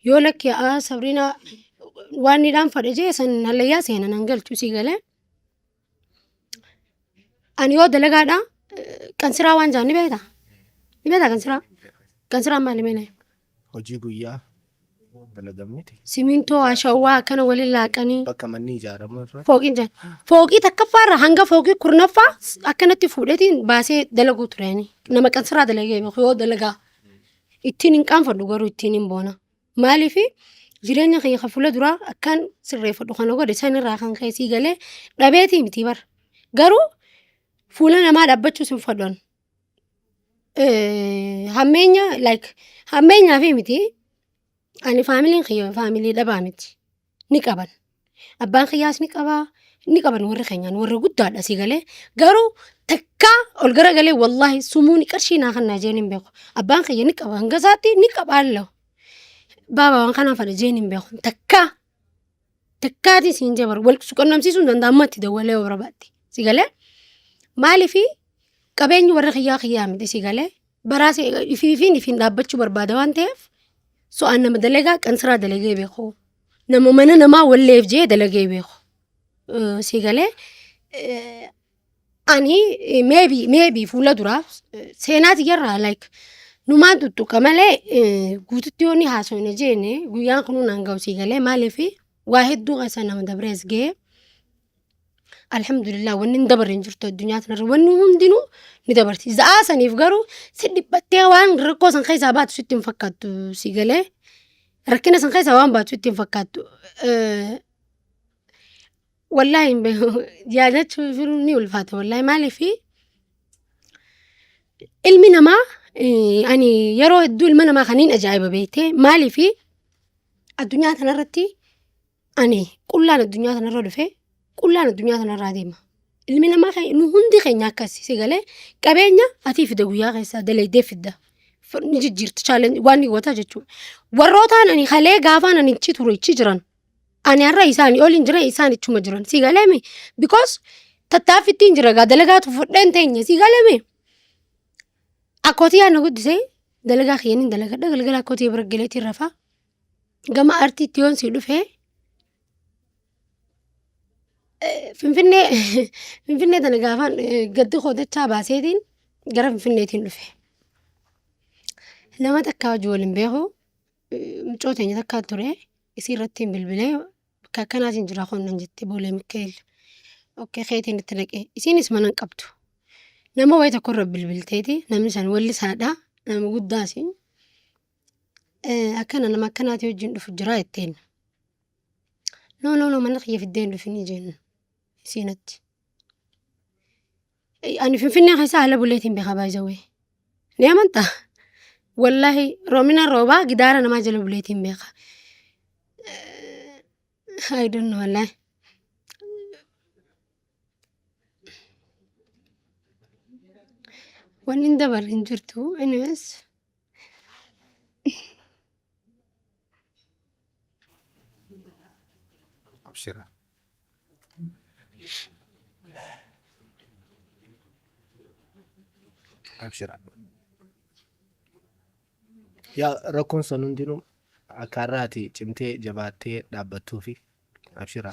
Yoo lakki aa Sabriinaa waan ni dhaanfadhe jee san hallayyaa seena nan galchu, si galee. Ani yoo dalagaadha qansiraa waan jaan ni beektaa? Ni beektaa qansiraa? Qansiraan maali meena? Hojii guyyaa dalagamniti. Simintoo, ashawaa akkana waliin laaqanii. Bakka manni ijaaramu irra. Fooqiin jaan. Fooqii takkaffaarra hanga fooqii 10ffaa akkanatti fuudheetiin baasee dalaguu tureeni. Nama qansiraa dalagee beeku yoo dalagaa. Ittiin hin qaanfadhu garuu ittiin hin boona. Maaliif jireenya kiyya kan fuula duraa akkaan sirreeffadhu kana godhe sanirraa kan ka'e sii galee dhabeetii miti bar. Garuu fuula namaa dhaabbachuus hin fedhu ani. Hammeenya like hammeenyaa fi miti ani faamiliin kiyya faamilii dhabaa miti. Ni qaban. Abbaan kiyyaas ni qabaa ni qaban warri keenyaan warra guddaadha si galee garuu takkaa ol garagalee wallaahi sumuuni qarshii naa kannaa jeen hin beeku. Abbaan kiyya ni qaba hanga isaatti ni qaba allahu. Baaba waan kanaan fadha jeen hin beeku takkaa. Takkaatii siin jee bar wal qunnamsiisuu hin danda'amu amma itti dawwalee yoo barbaadde si galee maaliifi qabeenyi warra kiyyaa kiyyaa miti si galee baraa ifiifiin ifiin dhaabbachuu barbaada waan ta'eef so'aan nama dalagaa qansiraa dalagee beeku nama mana namaa walleef jee dalagee beeku si galee ani maybe maybe fuula duraaf seenaa tiyyarraa like numaan tuttuqa malee guututti yoo ni haasofne jeene guyyaan kunuu naan ga'u sii galee maaliif waa hedduu keessa nama dabrees ga'ee alhamdulillah wanni hin dabarre hin jirtu addunyaa tanarra wanni hundinuu ni dabarti za'aa saniif garuu si dhiphattee waan rakkoo san keessaa baatu sitti hin fakkaattu sii galee rakkina san keessaa waan baatu sitti hin fakkaattu. Wallaahi hin beeku yaadachuu ni ulfaata wallaahi maaliif ilmi namaa ani yeroo hedduu ilma namaa kaniin ajaa'iba beektee maaliif addunyaa tanarratti ani qullaan addunyaa tanarra dhufe qullaan addunyaa tanarraa deema. Ilmi namaa nu hundi keenya akkas si galee qabeenya atii fida guyyaa keessaa dalaydee fidda. Ni jijjiirti challenge waan ni goota jechuudha. Warrootaan ani kalee gaafaan ani ichi ture ichi jiran Ani har'a isaanii oliin jira isaan ichuma jiran si galeemi because tattaaffittiin jira gaa dalagaatu fudheen teenya si galeemi. Akkootii yaa na guddisee dalagaa kiyyaniin dalagadha galgala akkootii bira galeetiin rafaa gama artiitti yoon si dhufee Finfinnee Finfinnee tana gaafaan gaddi koo dachaa baaseetiin gara Finfinneetiin dhufe. Nama takkaa wajjin wal hin beeku mucoo teenya takkaa ture. Isii irratti hin bilbilee bakka akkanaatiin jira kun nan jette boolee Mikaa'el. Okkee keetiin itti dhaqe. Isiinis mana hin qabdu. Nama wayii tokko irra bilbilteeti namni san wallisaadha nama guddaasi. Akkana nama akkanaatii wajjin dhufu jira jetteen. No no no mana kiyya fiddee hin dhufinii jeen isiinatti. Ani Finfinnee keessa haala buleetiin beeka by the way. Ni amantaa? Wallaahi roomina roobaa gidaara namaa jala buleetiin beeka. I don't know wallaahi. Wanni hin dabarre hin jirtu. Anyways. Abshira. Abshira. Yaa rakkoon sun hundinuu akka har'aati cimtee jabaattee dhaabbattuufi abshira.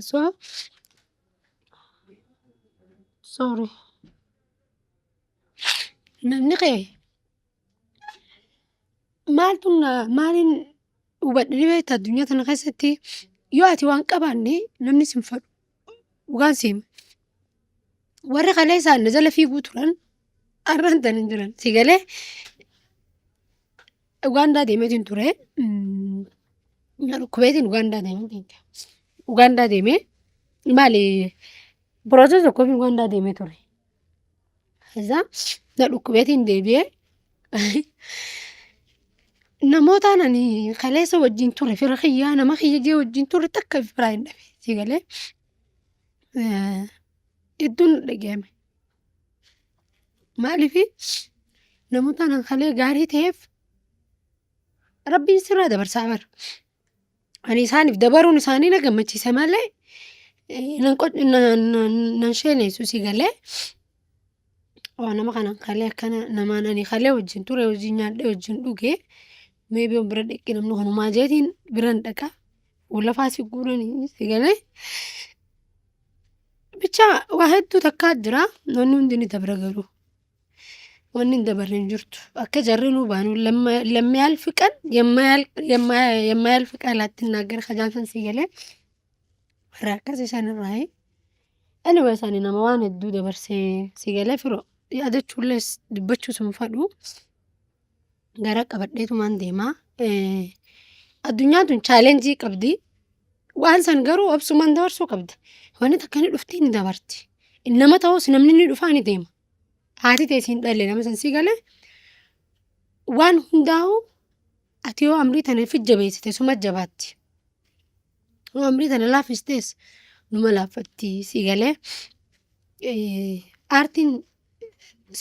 So, sorry. Namni kee maaltu maaliin hubadhe ni beektaa addunyaa tana keessatti yoo ati waan qabaanne namni sin fedhu dhugaan si hima. Warri kaleessaan na jala fiiguu turan har'aan tana hin jiran si galee Ugaandaa deemeetiin ture. Na dhukkubeetiin Ugaandaa deemee Ugaandaa deemee maali process tokkoof Ugaandaa deemee ture. Kaza na dhukkubeetiin deebi'ee namootaan ani kaleessa wajjin ture fira kiyyaa nama kiyya jee wajjin ture takka if biraa hin dhabe si galee hedduun dhaga'ame. Maaliif namootaan an kalee gaarii ta'eef rabbiin sirraa dabarsaa bara. Ani isaaniif dabaruun isaanii na gammachiisa malee nan sheeneessu si galee. Waa nama kana kalee akkana namaan ani kalee wajjin ture wajjin nyaadhee wajjin dhugee maybe yoon bira dhaqe namni kanumaa jeetiin biran dhaqa. Lafaa si guuranii si galee. Bichaa waa hedduu takkaa jira wanni hundi ni dabra garuu. Wanni hin dabarre hin jirtu. Akka jarri nuu baanu ለማያልፍ ቀን የማያልፍ ቃል አትናገር kajaan san sii galee warra akkasii sanirraayi. Anyway sani nama waan hedduu dabarsee sii galee firoo. Yaadachuullees dubbachuus hin fadhu. Gara qabadheetumaan deema. Addunyaan tun challenge qabdi. Waan san garuu obsumaan dabarsuu qabda. Wanni takka ni dhufti, ni dabarti. Nama ta'us namni ni dhufaa ni deema. Haati tee siin dhalle nama san sii galee waan hundaa'u ati yoo amrii tana fi jabeessite suma jabaatti. Yoo amrii tana laaffistees numa laaffatti sii galee. Aartiin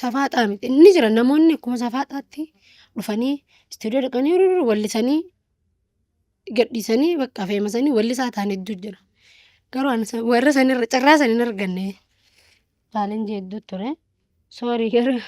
safaaxaa miti. Inni jira, namoonni akkuma safaaxaatti dhufanii istuudiyoo dhaqanii wallisanii gadhiisanii bakka feemasanii wallisaa ta'an hedduu jira. Garuu ani warra sanirra carraa san hin arganne. Challenge hedduu ture. Sorry garuu.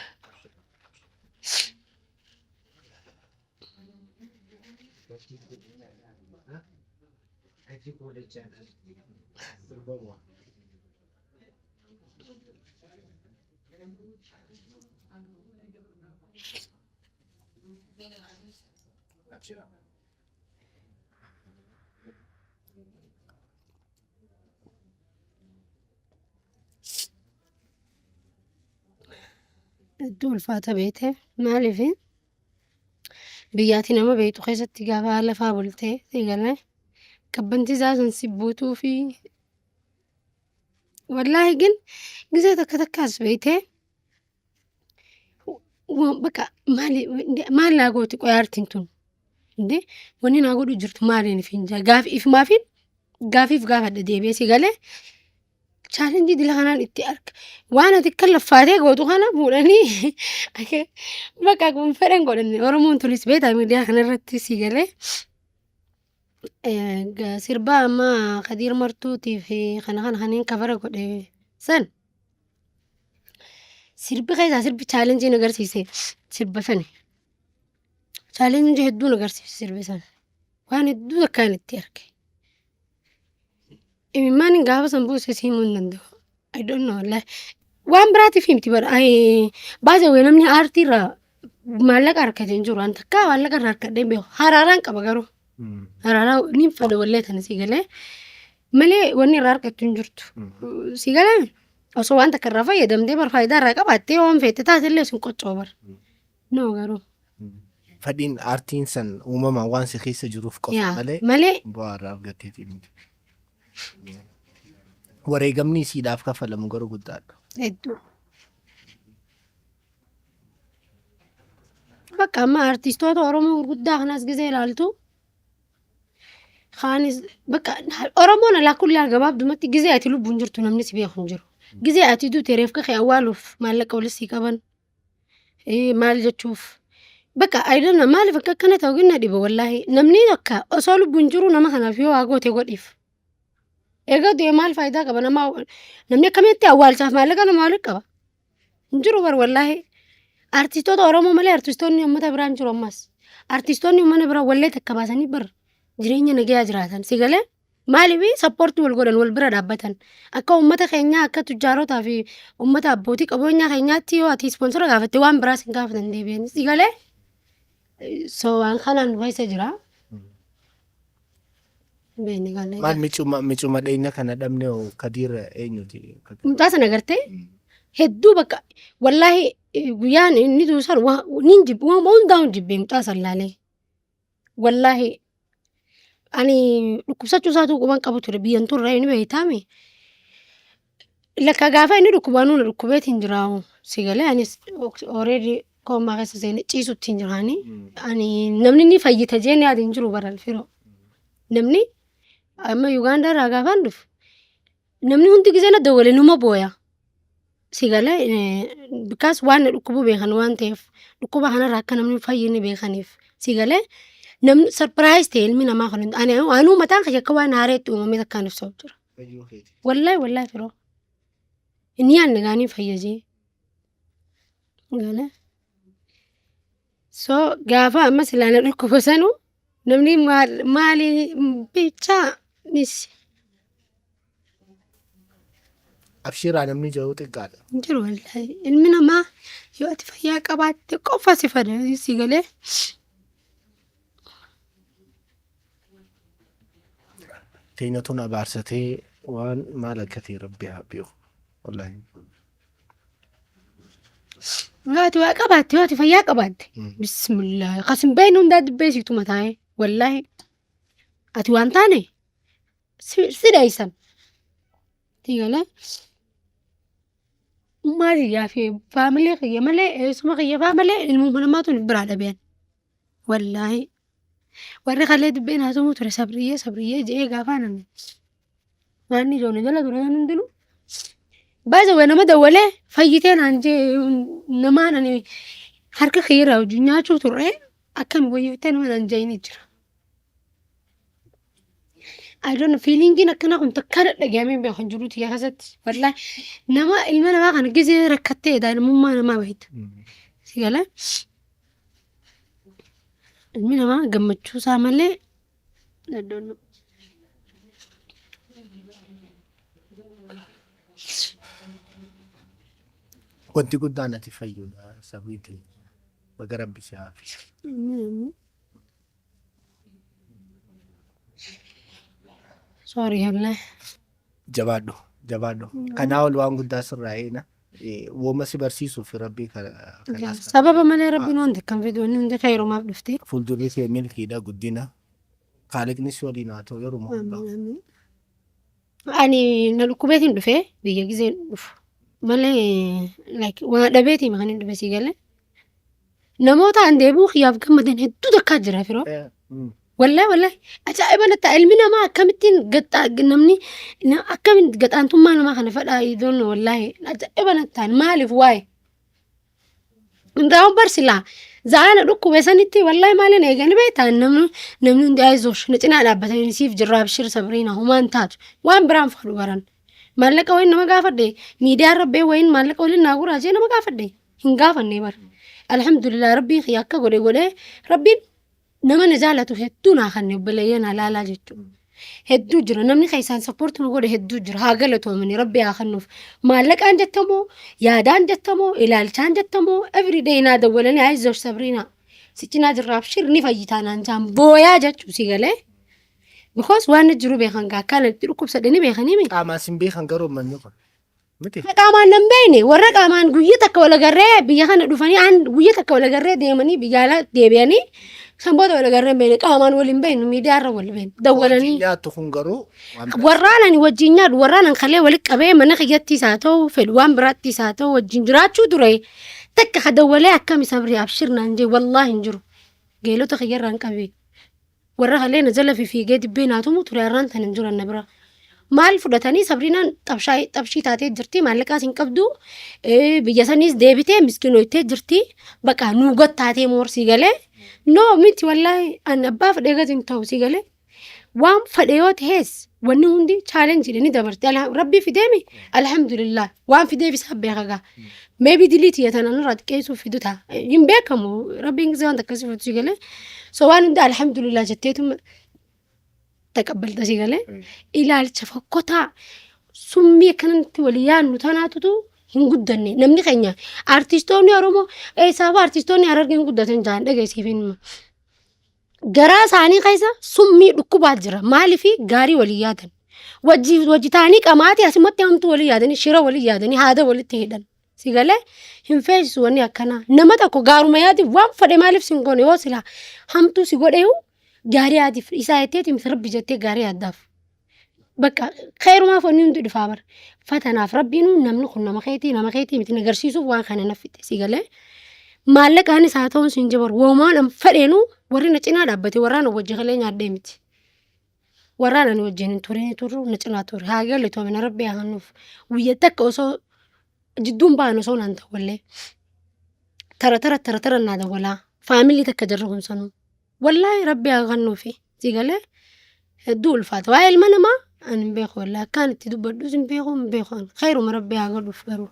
Hedduu ulfaata beekte, maaliif biyyaati nama beektu keessatti gaafa haala faa bultee eegalee qabbanti isaa sun si buutuu fi wallaahi gin gisee takka takkaas beektee bakka maali maal naa gooti qoyaartiin tun indee wanni naa godhu jirtu maaliin hin jaa gaafi ifumaafin gaafiif gaafadha deebi'ee si galee challenge dila kanaan itti arga waan ati akka laffaatee gootu kana fuudhanii bakka akkuma fedhan godhan. Oromoon tunis beektaa miidiyaa kanarratti si galee sirbaa amma Kadiir Martuutii fi kana kana kanneen cover godhe san sirbi keessaa sirbi challenge na agarsiise sirba sani. Challenge hedduu na agarsiise sirbi san. Waan hedduu akkaan itti arge. Imimmaan gaafa san buuse si himuu hin danda'u. I don't know wallahi. Waan biraatiif miti bara. Baay'ee wayii namni aartii irraa maallaqa harkate hin jiru. An takkaa maallaqa irraa harkadhee hin beeku. Haraaraan qaba garuu. Haraaraa ni fada wallee tana si galee. Malee wanni irraa harkattu hin jirtu. Si galee osoo waan takka irraa fayyadamtee bar faayidaa irraa qabaattee waan feete taate illee sun qoccoo bar. No garuu. Fadhiin aartiin san uumamaan waan si keessa jiruuf qofa Yaa malee malee bu'aa irraa argatteeti miti. Wareegamni isiidhaaf kafalamu garuu guddaadha. Hedduu. Bakka amma artistoota Oromoo gurguddaa kanas gisee ilaaltu kaanis bakka Oromoon alaa kullaa gabaabdumatti gisee ati lubbuun jirtu namni si beeku hin jiru. Gisee ati duute reefka kee awwaaluuf maallaqa walitti sii qaban maal jechuuf bakka I don't know maaliif akka akkana ta'u gina dhiba wallaahi. Namni akka osoo lubbuun jiru nama kanaaf yoo waa goote godhiif. Egaa du'e maal faayidaa qaba? Nama namni akkamitti awwaalchaaf maallaqa nama walitti qaba? Hin jiru bar wallaahi. Artistoota Oromoo malee artistoonni uummata biraa hin jiru ammas. Artistoonni uummata biraa wallee takka baasanii bar jireenya nagayaa jiraatan. Si galee maaliif support wal godhan, wal bira dhaabbatan. Akka uummata keenyaa, akka tujjaarotaa fi uummata abbootii qabeenyaa keenyaatti yoo ati sponsor gaafatte waan biraas hin gaafatan deebi'anii. Si galee so waan kanaan keessa jira. Beekni galee. Maal micuma micuma dhiyeenya kana dhabne hoo Kadiir eenyuti? Mucaa sana gartee hedduu bakka wallaahi guyyaan inni duusan nin jibbe, waan hundaa hin jibbee mucaa san laalee. Wallaahi ani dhukkubsachuu isaatu quban qabu ture, biyyan turre inni beektaami. Lakka gaafa inni dhukkubu anuu na dhukkubeetiin jiraawu si galee anis already coma keessa seenee ciisutti hin jiraani. Ani namni ni fayyita jeen yaada hin jiru baran firoo. Namni amma Yugaandaa irraa gaafaan dhufu namni hundi gisee na dawwale numa booya. Si galee bikaas waan na dhukkubu beekan waan ta'eef dhukkuba kanarraa akka namni fayyine beekaniif si galee namni surprise ta'e ilmi namaa kun ani anuu mataan kiyya akka waan haareetti uumamee takkaan ibsaa jira. Wallaahi wallaahi firoo. Inni yaadne gaanii fayyajee. Galee. So gaafa amma silaa na dhukkuba sanu namni maal maali bichaa nis Abshiiraa namni jiru xiqqaadha. Hin jiru wallaahi. Ilmi namaa yoo ati fayyaa qabaatte qofa si fada si galee. Teenya tun abaarsatee waan maal akka ta'e rabbi haa beeku. Wallaahi. Yoo ati waa qabaatte, yoo ati fayyaa qabaatte. Bismillah. Kasin beeknu hundaa dibbee siitu mataa'ee. Wallaahi. Ati waan taane si dheeysan. Tigalee. Ummaa tiyyaa fi faamilii kiyya malee, eessuma kiyya faa malee, ilmuma namaatu biraa dhabeen. Wallaahi. Warri kalee dibbeen haasawuu ture, sabriyyee sabriyyee je'ee gaafaan ani waan ijoollee jala ture san hundinuu. Baay'ee nama dawwalee fayyitee naan jee, namaan ani harka kiyya irraa wajjin nyaachuu turre, akkami wayyootee nama naan je'ini jira. I don't know, feelingiin akkanaa kun takkaa dhaga'amee hin beeku hin jiru tiyya keessatti. Wallaahi, nama ilma namaa kana gizee rakkattee daa'imummaa namaa beekta. Si galee? Ilmi namaa gammachuu isaa malee, I don't know. Wanti guddaan ati fayyuudha, sabiitiin. Baga Rabbi si haafise. Sorry, wallahi. Jabaadhu, jabaadhu. Kanaa ol waan guddaa sirraa eena. Wooma si barsiisuuf Rabbii kanaas. Sababa malee Rabbiin wanta akkam fidu, inni hundi khayrumaaf dhufte. Fuuldurri kee milkiidha, guddina. Kaaliqni si waliin haa ta'u yeruma hundaa. Ani na dhukkubeetiin dhufee biyya gizeen dhufu malee, like, waa dhabeetiin kan hin dhufe, sii galee. Namoota an deebi'uu kiyyaaf gammadan hedduu takkaa jira, firoo. Wallahi, wallahi, ajaa'iba natti, ilmi namaa akkamittiin gaxaa namni akkamiin gaxaantummaa namaa kana fedhaa idoon, wallahi ajaa'iba natti ta'an, maaliif waa'ee. Hundaa'uun barsilaa zaana dhukkube sanitti, wallahi, maaliin eegani beektaa, namni hundi ayizoosh na cinaa dhaabbatanii, siif jirraa, abshir Sabriina, humaan taatu, waan biraan fadhu baran. Maallaqa wayin nama gaafadhe, miidiyaa irra bee wayin maallaqa waliin naa guraa jee nama gaafadhe hin gaafanne bara. Alhamdulillah, Rabbiin kiyya akka godhe godhee, Rabbiin nama na jaalatu hedduu naa kanne, obboleeyyan halaalaa jechuudha. Hedduu jira, namni keessaan support nu godhe hedduu jira, haa galatoomani, Rabbi haa kennuuf. Maallaqaan jettamoo, yaadaan jettamoo, ilaalchaan jettamoo, everyday naa dawwalanii, ayizoosh Sabriinaa, si cinaa jirra, abshir, ni fayyitaa naan jaan booyaa jechuu, si galee. Because waan jiru beekan gaa, akkaan itti dhukkubsadhe ni beekanii mi. Qaamaan sin beekan garuu manni kun. Miti. Qaamaan nan beekne, warra qaamaan guyya takka wal agarree biyya kana dhufanii, aan guyya takka wal agarree deemanii biyya alaa deebi'anii, san booda wal agarree hin beekne, qaamaan wal hin beeknu, miidiyaa irra wal beeknu dawwalanii. Wajjin nyaattu kun garuu waan biraa. Warraan ani wajjin nyaadhu, warraan an kalee walitti qabee mana kiyyattis haa ta'u, fedhu waan biraattis haa ta'u, wajjin jiraachuu ture, takka ka dawwalee akkami Sabrii, abshir naan jee, wallaahi hin jiru. Geelota kiyyarraan qabee. Warra kalee na jala fiigee dibbee naa tumu ture har'aan tan hin jiran na bira. Maal fudhatanii, Sabriinaan xabshii taatee jirti, maallaqaas hin qabdu, biyya saniis deebitee miskiinoytee jirti, baqa nuu gattaatee moorsii galee, no miti, wallaahi an abbaa fedhee gadi hin ta'u, si galee. Waan fedhe yoo ta'es, wanni hundi challenge ni dabarte, Rabbii fideemi, alhamdulillah, waan fideef isaa beeka gaa. Maybe dilii tiyya tana nurraa xiqqeessuuf fidu ta'a, hin beekamu, Rabbiin gisee wanta akkasii fidu, si galee. So waan hunda alhamdulillah jetteetu taqabbalta, si galee. Ilaalcha fokkotaa summii akkanatti walii yaadnu tanaatutu hin guddanne namni keenya. Artistoonni Oromoo eessaafuu, artistoonni Harargee hin guddatan jaan dhageessiif hin garaa isaanii keessa summii dhukkubaa jira. Maaliif gaarii walii yaadan? Wajji wajji ta'anii qamaatii asumatti hamtuu walii yaadanii, shira walii yaadanii, haada walitti hidhan. Si galee, hin feesisu wanni akkanaa. Nama tokko gaaruma yaadiif waan fedhe maaliif sin goone, yoo silaa hamtuu si godheeyu gaarii yaadiif isaa jetteeti miti, Rabbi jettee gaarii yaaddaaf. Bakka khayrumaaf wanni hundi dhufaa bara. Fatanaaf Rabbiin namni kun nama keetii, nama keetii miti agarsiisuuf waan kana na fixe, si galee. Maallaqaanis haa ta'uun siin jabaru, woomaan an fedheenuu warri na cinaa dhaabbate warraan wajji kalee nyaadhee miti. Warraan ani wajjin hin turin turru na cinaa ture. Haa galatoomina, Rabbi haa kennuuf. Guyya takka osoo jidduun ba'an osoo naan dawwallee. Tara tara tara tara naa dawwalaa. Faamilii takka jarri kun sanuu. Wallaahi Rabbi haa kennuufi. Si galee, hedduu ulfaata. Waa'ee ilma namaa ani hin beeku, wallaahi akkaan itti dubbadhus hin beeku, hin beeku ani. Khayruma Rabbi haa godhuuf garuu.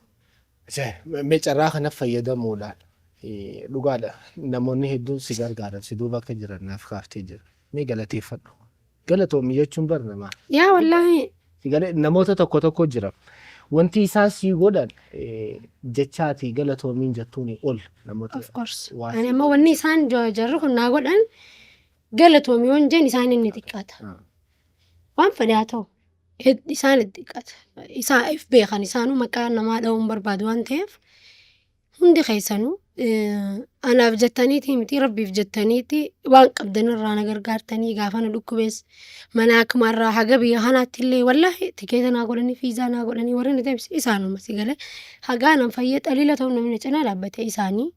Mee carraa kana fayyadamuudhaan, dhugaadha, namoonni hedduun si gargaaran si duuba akka jiran naaf kaaftee jira. Mee galateeffadhu. Galatoomi jechuun bar namaa. Yaa wallaahi. Si galee, namoota tokko tokko jira. Wanti isaan sii godhan jechaati galatoomiin jettuuni ol namoota. Of course. Ani amma wanni isaan jarri kun naa godhan galatoomi yoon jeen isaan inni xiqqaata. Waan fedhe haa ta'u isaan itti xiqqaata. Isaan if beekan, isaanuu maqaa namaa dha'uun barbaadu waan ta'eef. Hundi keessanuu anaaf jettaniitii miti, rabbiif jettaniiti waan qabdan irraa na gargaartanii. Gaafa na dhukkubees mana akkuma irraa haga biyya kanaatti illee wallaahi tikeeta naa godhanii, fiizaa naa godhanii, warri na deebise isaanuma. Si galee, hagaa nan fayyee xaliila ta'u namni na cinaa dhaabbate isaanii.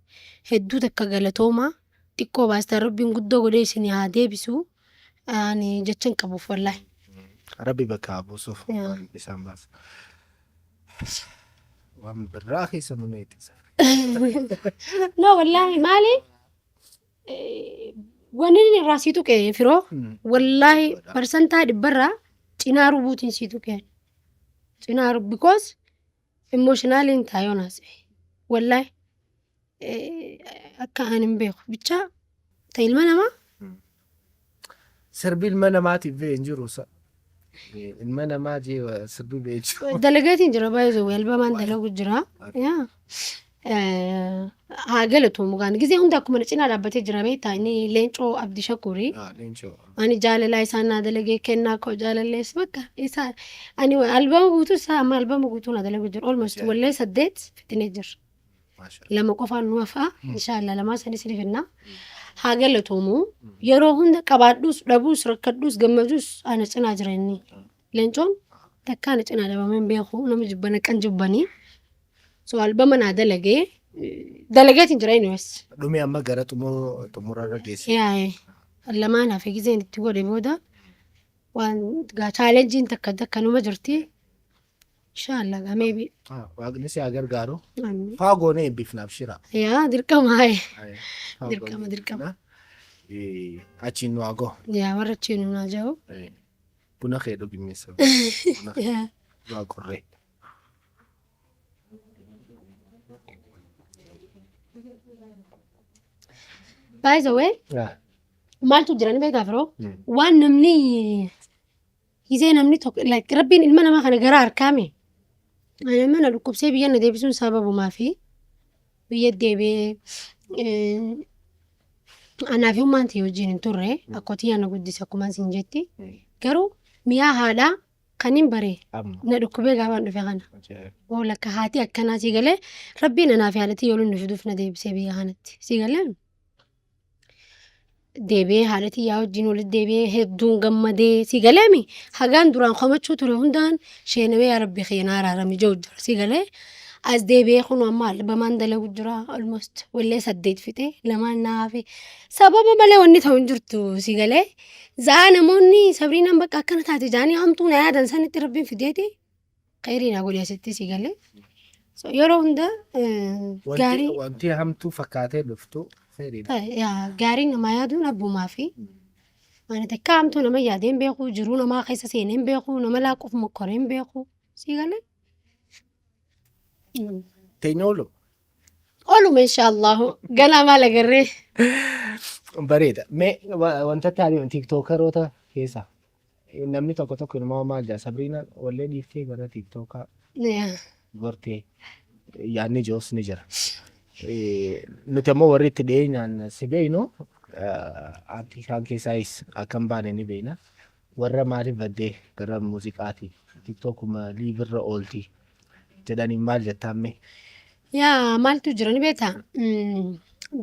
Hedduu takka galatoomaa. Xiqqoo baastan, rabbiin guddoo godhee isinii haa deebisu. Ani jecha hin qabuuf wallaahi. Rabbi bakka haa buusuuf. Yaa. Waan isaan baasa. Waan birraa keessa nu neettisa. No, wallaahi maali? Wanni inni irraa sii tuqe firoo, wallaahi 100% cinaa rubuutiin sii tuqe. Cinaa rubu because emotionally taayoo naasa'e. Wallaahi akka ani hin beeku bichaa ta ilma namaa. Sirbi ilma namaatiif ba'e hin jiru. Ilma namaa jee sirbi ba'e jiru. Dalageetiin jira, baay'ee albamaan dalagu jira. Yaa. Haa galatoomu gaan gizee hunda akkuma na cinaa dhaabbatee jira, beektaa, inni Leencoo Abdii Shakurii. Ah, Leencoo. Ani jaalalaa isaan naa dalagee, kennaa koo jaalallees bakka isaa ani albama guutuu isaa, amma albama guutuu naa dalagu jira, almost wallee saddeet fixinee jira. Maasha. Lama qofaan nu hafaa, inshaallah lamaa sanis ni finna. Haa galatoomu, yeroo hunda qabaadhuus dhabuus rakkadhuus gammaduus ana cinaa jira inni. Leencoon takkaa ana cinaa dhabamee hin beeku, nama jibbana qan jibbanii. So albama naa dalagee, dalageetiin jira anyways. Dhumi amma gara xumurarra geesse. Yaa'e lamaan hafe, gizeen itti godhe booda waan gaa challengeiin takka takka numa jirti. Inshaallah gaa maybe. Ah, Waaqni si haa gargaaru. Amiin. Faa goonee eebbifnaaf shira. Yaa, dirqama haye. Faa Dirqama, goonee dirqama. eebbifna. Achiin nu haa gahu. Yaa, warra achiin nu naa jiru. Buna kee dhugi meessa. Buna kee Yaa. waa qorree. By the way, maaltu jira ni beektaa firoo? Waan namni gisee namni tokko, like, rabbiin ilma namaa kana gara harkaame. Ani amma na dhukkubsee biyya na deebisuun sababumaa fi biyya deebi'ee anaa fi ummaan tiyya wajjin hin turre, akkootii na guddise akkuma isin jetti. Garuu mi'aa haadhaa kan hin bare Amma. na dhukkubee gaafaan dhufe kana. Oo, lakka haati akkanaa, si galee, rabbiin anaa fi haadhatii yoo nu fiduuf na deebisee biyya kanatti, si galee, deebi'ee haadha tiyyaa wajjin walitti deebi'ee hedduun gammadee, si galeemi, hagaan duraan komachuu ture hundaan sheenawee, yaa rabbi kiyya na araarami jiru jira, si galee. As deebi'ee kun amma albamaan dalagu jira, almost wallee saddeet fixee lamaan na hafe. Sababa malee wanni ta'u hin jirtu, si galee. Za'aa namoonni Sabriinaan bakka akkana taate jaanii hamtuu na yaadan sanitti rabbiin fideeti khayrii na godhe asitti, si galee. So yeroo hunda gaarii Wanti hamtuu fakkaatee dhuftu khayriidha. Yaa, gaarii namaa yaaduun abbumaa fi ani takka hamtuu nama yaadee hin beeku, jiruu namaa keessa seenee hin beeku, nama laaquuf mokkoree hin beeku, si galee. Teenya oolu. Ooluma inshaallahu, ganaa maal agarree. Bareeda. Mee wanta taane tiktookaroota keessa namni tokko tokko ilmoo maal jedha, Sabriinaan wallee dhiiftee gara tiktookaa gortee yaadni jiruus ni jira. Nuti ammoo warri itti dhiyeenyaan si beeknu aartii isaan keessaayis akka hin baane ni beekna. Warra maaliif baddee gara muuziqaati tiktookuma liivirra oolti jedhaniin maal jettaan mee? Yaa, maaltu jira ni beektaa?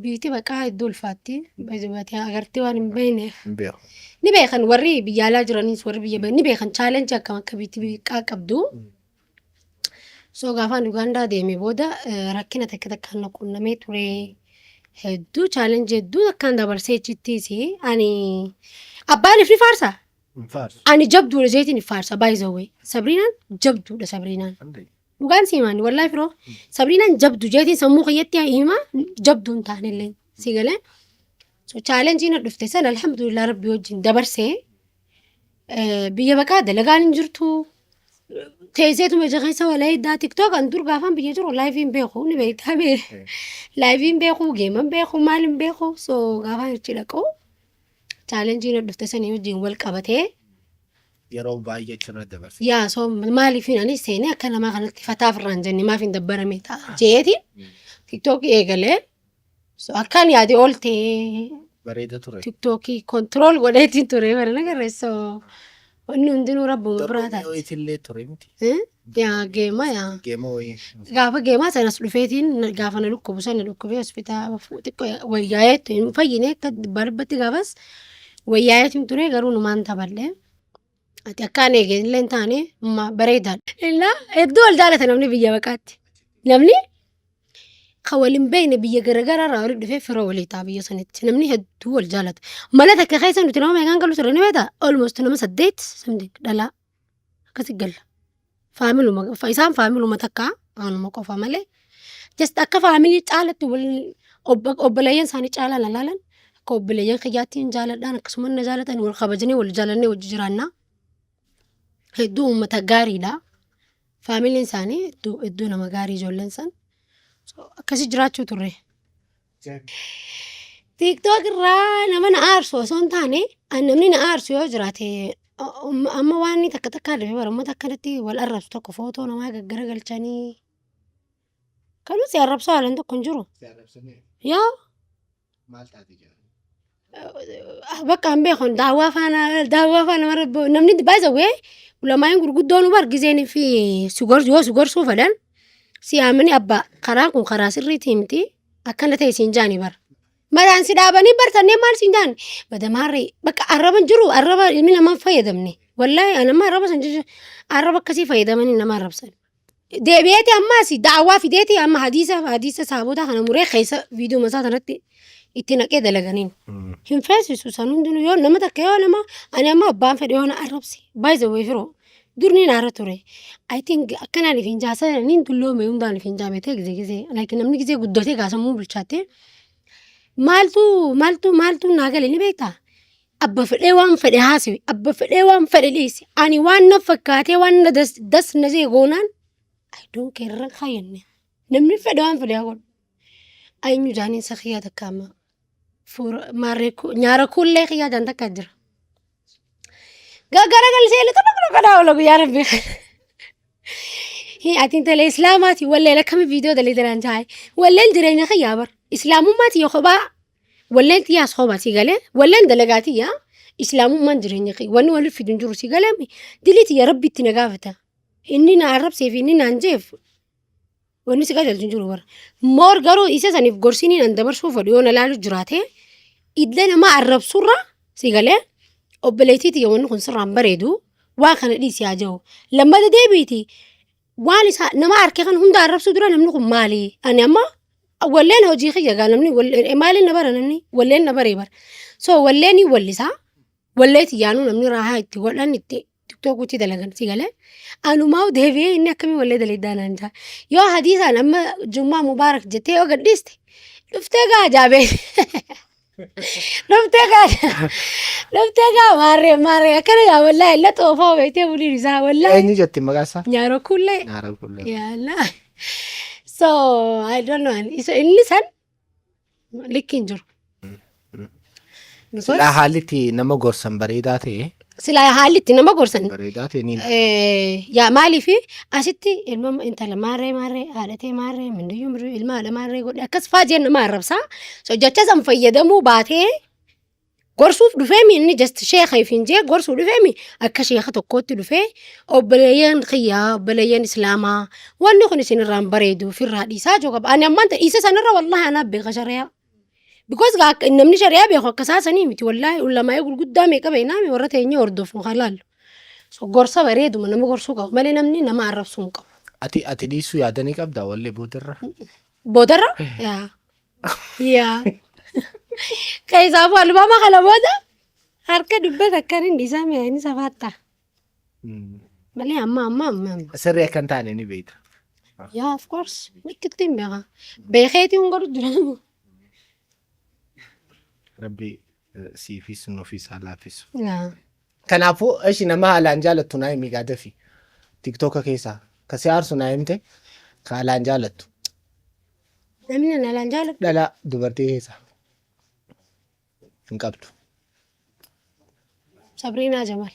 Biyyi baqaa hedduu ulfaatti. Baay'ee agartee waan hin beekneef. Hin beeku. Ni beekan warri biyya alaa jiranis, warri biyya ni beekan challenge akkam akka biyyi baqaa qabdu. So gaafaan Ugaandaa deeme booda rakkina takka takkaan na qunnamee ture. Hedduu challenge hedduu akkaan dabarsee achittis ani abbaan ifni faarsa. Hin faarsu. Ani jabduudha jeetiin if faarsa, by the way. Sabriinaan jabduudha, Sabriinaan. Dhugaan si himaani wallaahi firoo. Sabriinaan jabdu jeetiin sammuu kiyyatti hima, jabduu hin taanellee, si galee. So challenge na dhufte sana alhamdulillah rabbi wajjin dabarsee. Biyya baqaa dalagaan hin jirtu. Teesseetuma ija keessa walaa TikTok an dur gaafaan biyya jiru live hin beeku, ni beektaa bee. Live hin beeku, game hin beeku, maal hin beeku. So gaafaan achi dhaqu challenge na dhufte sanii wajjin wal qabatee. Yeroo baay'ee achirra dabarse. Yaa, so maaliif anis seenee akka namaa kanatti fataaf irraan jenne maaf hin dabbarame ta'a jeetiin tiktookii eegalee. So akkaan yaade ol ta'ee Bareeda ture. tiktookii control godheetiin ture bara nagarre. So Wanni hundinuu rabbuma biraa taate. Wayiitillee ture miti. Yaa geema yaa. Geema wayii. Gaafa geemaa sanas dhufeetiin gaafa na dhukkubu sana dhukkubee hospitaala xiqqoo wayyaa'eetu hin fayyine akka dhibbaa gaafas wayyaa'eetiin ture garuu numaan taphadhe. Ati akkaan eegee illee hin taane bareedaadha. Innaa hedduu wal jaalata namni biyya baqaatti. Namni kan wal hin beekne biyya garaagaraa irraa walitti dhufee fira walii ta'a biyya sanitti. Namni hedduu wal jaalata. Mana takka keessa nuti nama meeqaan galu ture ni beektaa? Almost nama 8 something dhalaa akkasi galla. Faamiluma isaan faamiluma takka anuma qofa malee. Just akka faamilii caalatti wal obboleeyyan isaanii caalaa na laalan, akka obboleeyyan kiyyaatti hin jaaladhaan, akkasuma na jaalatan, wal kabajnee wal jaalannee wajji jiraannaa. Hedduu uummata gaariidha. Faamiliin isaanii hedduu hedduu nama gaarii ijoolleen san. Akkasi jiraachuu turre. TikTok irraa nama na aarsu osoo hin taane, namni na aarsu yoo jiraate, amma waan inni takka takkaa dhufe bara uummata akkanatti wal arrabsu tokko footoo namaa gaggaragalchanii. Kanuma si arrabsoo haalaan tokko hin jiru. Yaa Maal taate jedhan? Bakka hin beeku, daawwaa faana namni baay'ee ulamaayin gurguddoon bar gizeen fi si gorsu, yoo si gorsuu fedhan si yaamanii, abbaa karaan kun karaa sirriitii miti, akkana ta'e siin jaani bara. Mataan si dhaabanii bartannee maal siin jaan badamaarree bakka arraba hin jiru, arraba ilmi namaa hin fayyadamne. Wallaahi ani amma arraba san jechuun arraba akkasii fayyadamanii nama arrabsan. Deebi'eeti ammaas daawwaa fideeti amma hadiisa saabota kana muree keessa viidiyoo masaa sanatti itti naqee dalaganiin. Hin feesisu san hundinuu yoo nama takka yoo nama ani amma abbaan fedhe yoo na arrabse, by the way firoo durni naara ture. I think akkanaan if hin jaasa niin dulloome hundaan if hin jaamete gizee gizee like namni gizee guddatee gaasamuu bilchaatte maaltu maaltu maaltu naa gale ni beektaa? Abba fedhee waan fedhe haasiwe, abba fedhee waan fedhe dhiise, ani waan na fakkaatee waan na das das na jee goonaan I don't care irra kaayyanne, namni fedhe waan fedhe haa godhu. Eenyu jaaniin isa kiyyaa takka amma fuura maarree nyaara kuullee kiyyaa jaan takka jira. Gaggaragalchee illee tokko tokko dhaa oola guyyaa rabbii kana. Ati intala islaamaati, walleen akkami viidiyoo dalaydaan taa'e, walleen jireenya kiyyaa bar islaamummaati yoo kophaa walleen xiyyaas kophaa si galee, walleen dalagaa tiyyaa, islaamummaan jireenya kiyya, wanni waliif fidu hin jiru si galee. Dilii tiyya rabbi itti na gaafata, inni na arrabsee fi inni naan jeef wanni si qajeelchu hin jiru bara. Moor garuu isa saniif gorsinii nan dabarsuu fedhu yoo na laalu jiraate, idda nama arrabsurra si galee, obboleettii tiyya wanni kun sirraan bareedu, waa kana dhiisi haa jiru. Lammata deebiiti waan isa nama harkee kan hunda arrabsuu dura namni kun maali? Ani amma walleen hojii kiyya gaa, namni maaliin na bara, namni walleen na baree bara. So walleen wallisaa wallee xiyyaanuu namni raahaa itti godhan itti TikTokutti dalagan si galee. Anumaa deebi'ee inni akkamii wallee dalagaa naan jaa. Yoo hadiisaan amma Jummaa Mubaarak jettee yoo gadhiiste dhuftee gaa jaabee. Dhuftee gaa maarree maarree akkana gaa wallaahi illa xoofaa beektee buliin isaa wallaahi. Eenyu jetti maqaa isaa? Nyaara kullee. Nyaara kullee. Yaalaa. So I don't know. Isa inni san likki hin jiru. Because Silaa haalli itti nama gorsan bareedaa ta'e. Silaa haalli itti nama gorsan. Bareedaa ta'e ni. Yaa maaliif asitti ilma intala maarree maarree haadhatee maarree mindiyyuu mindiyyuu ilma haadha maarree godhe akkas faa jeen nama arrabsaa. So jecha san fayyadamuu baatee gorsuuf dhufeemi, inni just sheeka ifin jee gorsuu dhufeemi, akka sheeka tokkootti dhufee, obboleeyyan kiyyaa, obboleeyyan islaamaa, wanni kun isin irraan bareedu ofirraa dhiisaa jiru qaba. Ani ammaan isa sanirra wallahi anaaf beeka shari'aa. Because namni shari'aa beeku akka isaa sanii miti, wallahi ulamaa'ee gurguddaa meeqa beeknaami warra teenyee hordofnu kan laallu. So gorsa bareeduma nama gorsuu qabu malee namni nama arrabsuu hin qabu. Ati dhiisuu yaadanii qabdaa wallee boodarra? Boodarra? Yaa. Yaa. Keessaafuu albaama kana booda harka dubbata akkan hin dhiisaa mi'a inni safaattaa. Malee amma amma amma. Sirrii akka hin taane ni beekta. Yaa, of course. Likkitti hin beeka. Beekeetii hin godhu jira. Rabbi siifis nuufis haa laaffisu. Yaa. Kanaafuu ishi nama haalaan jaalattu naa himi gaadafi. TikToka keessaa ka si aarsu naa himte, ka haalaan jaalattu. Namni na haalaan jaalatu. Dhalaa dubartii keessaa hin qabdu. Sabriinaa Jamal.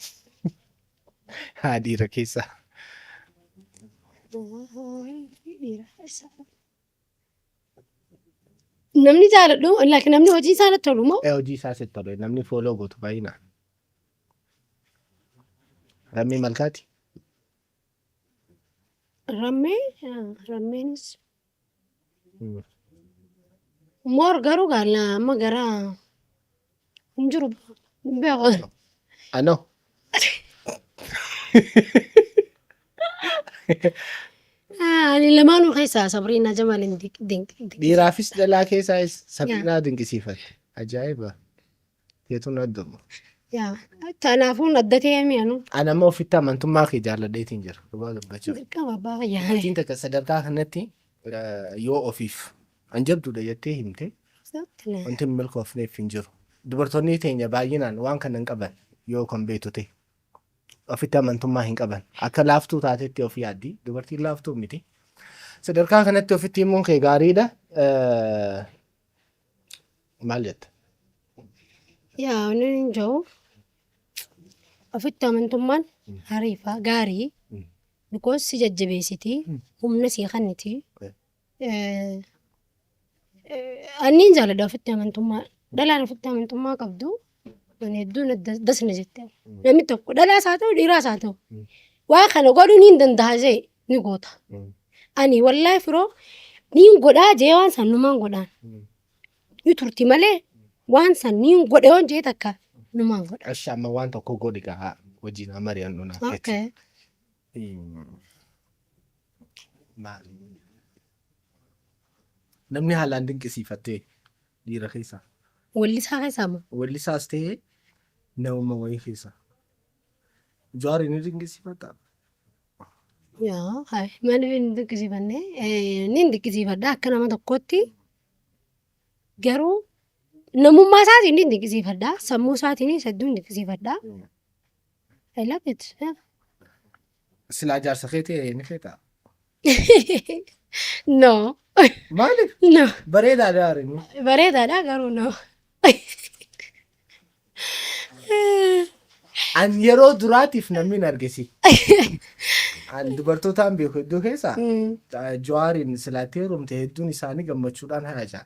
Haa, dhiira keessaa. Dhiira keessa. Namni jaaladhu, like namni hojii isaa natti tolu moo? Hojii isaa sitti tole, namni follow gootu baay'inaan. Rammee Malkaati. Rammee rammeenis moor garuu gaala amma gara hin jiru hin beeku. Anoo. Ani lamaanuu keessaa Sabriinaa Jamaal hin Dhiiraafis dhalaa keessaayis Sabriinaa dinqisiifatte. Ajaa'iba. Teetuun adduma. Yaa tanaafuun adda ta'ee mi'anu. Ani amma ofitti amantummaa kee jaalladheetiin jira. Dhugaa dubbachuuf. Dirqama abbaa fayyaa. Dubartiin takka sadarkaa kanatti yoo ofiif an jabduudha jettee himte wanti hin milkoofneef hin jiru. Dubartoonni teenya baay'inaan waan kana hin qaban yoo kan beektu ta'e. Ofitti amantummaa hin qaban. Akka laaftuu taatetti of yaaddi. Dubartiin laaftuu miti. Sadarkaa kanatti ofitti himuun kee gaariidha. Maal jetta? Yaa wanni hin jiru ofitti amantummaan hariifa gaarii because si jajjabeessiti, humna sii kenniti. Ani hin jaaladha ofitti amantummaa. Dhalaan ofitti amantummaa qabdu ani hedduun das na jette. Namni tokko dhalaas haa ta'u dhiiraas haa ta'u waa kana godhuu ni danda'a jee ni goota. Ani wallaahi firoo niin godhaa jee waan san numaan godhaan. Ni turti malee waan san niin godhe yoon jee takka numaan godha. Ashi amma waan tokko godhi gaa wajjin haa mari'annu naaf jetti. Okay. Maali? Namni haalaan dinqisiifattee dhiira keessaa. Wallisaa keessaa moo? Wallisaas ta'ee namuma wayii keessaa. Jawaar ni dinqisiifataa? Yaa hai maaliif hin dinqisiifanne? Ni dinqisiifadha akka nama tokkootti. Garuu namummaa isaatiin ni dinqisiifadha. Sammuu isaatiinis hedduun dinqisiifadha. I love it. Yeah. Silaa jaarsa kee ta'e ni feetaa? No. Maaliif? No. Bareedaadha Jawaar. Bareedaadha garuu no. An yeroo duraatiif namni hin argisi. An dubartootaan beeku hedduu keessaa Jawaariin silaatti heerumte hedduun isaanii gammachuudhaan haajaa.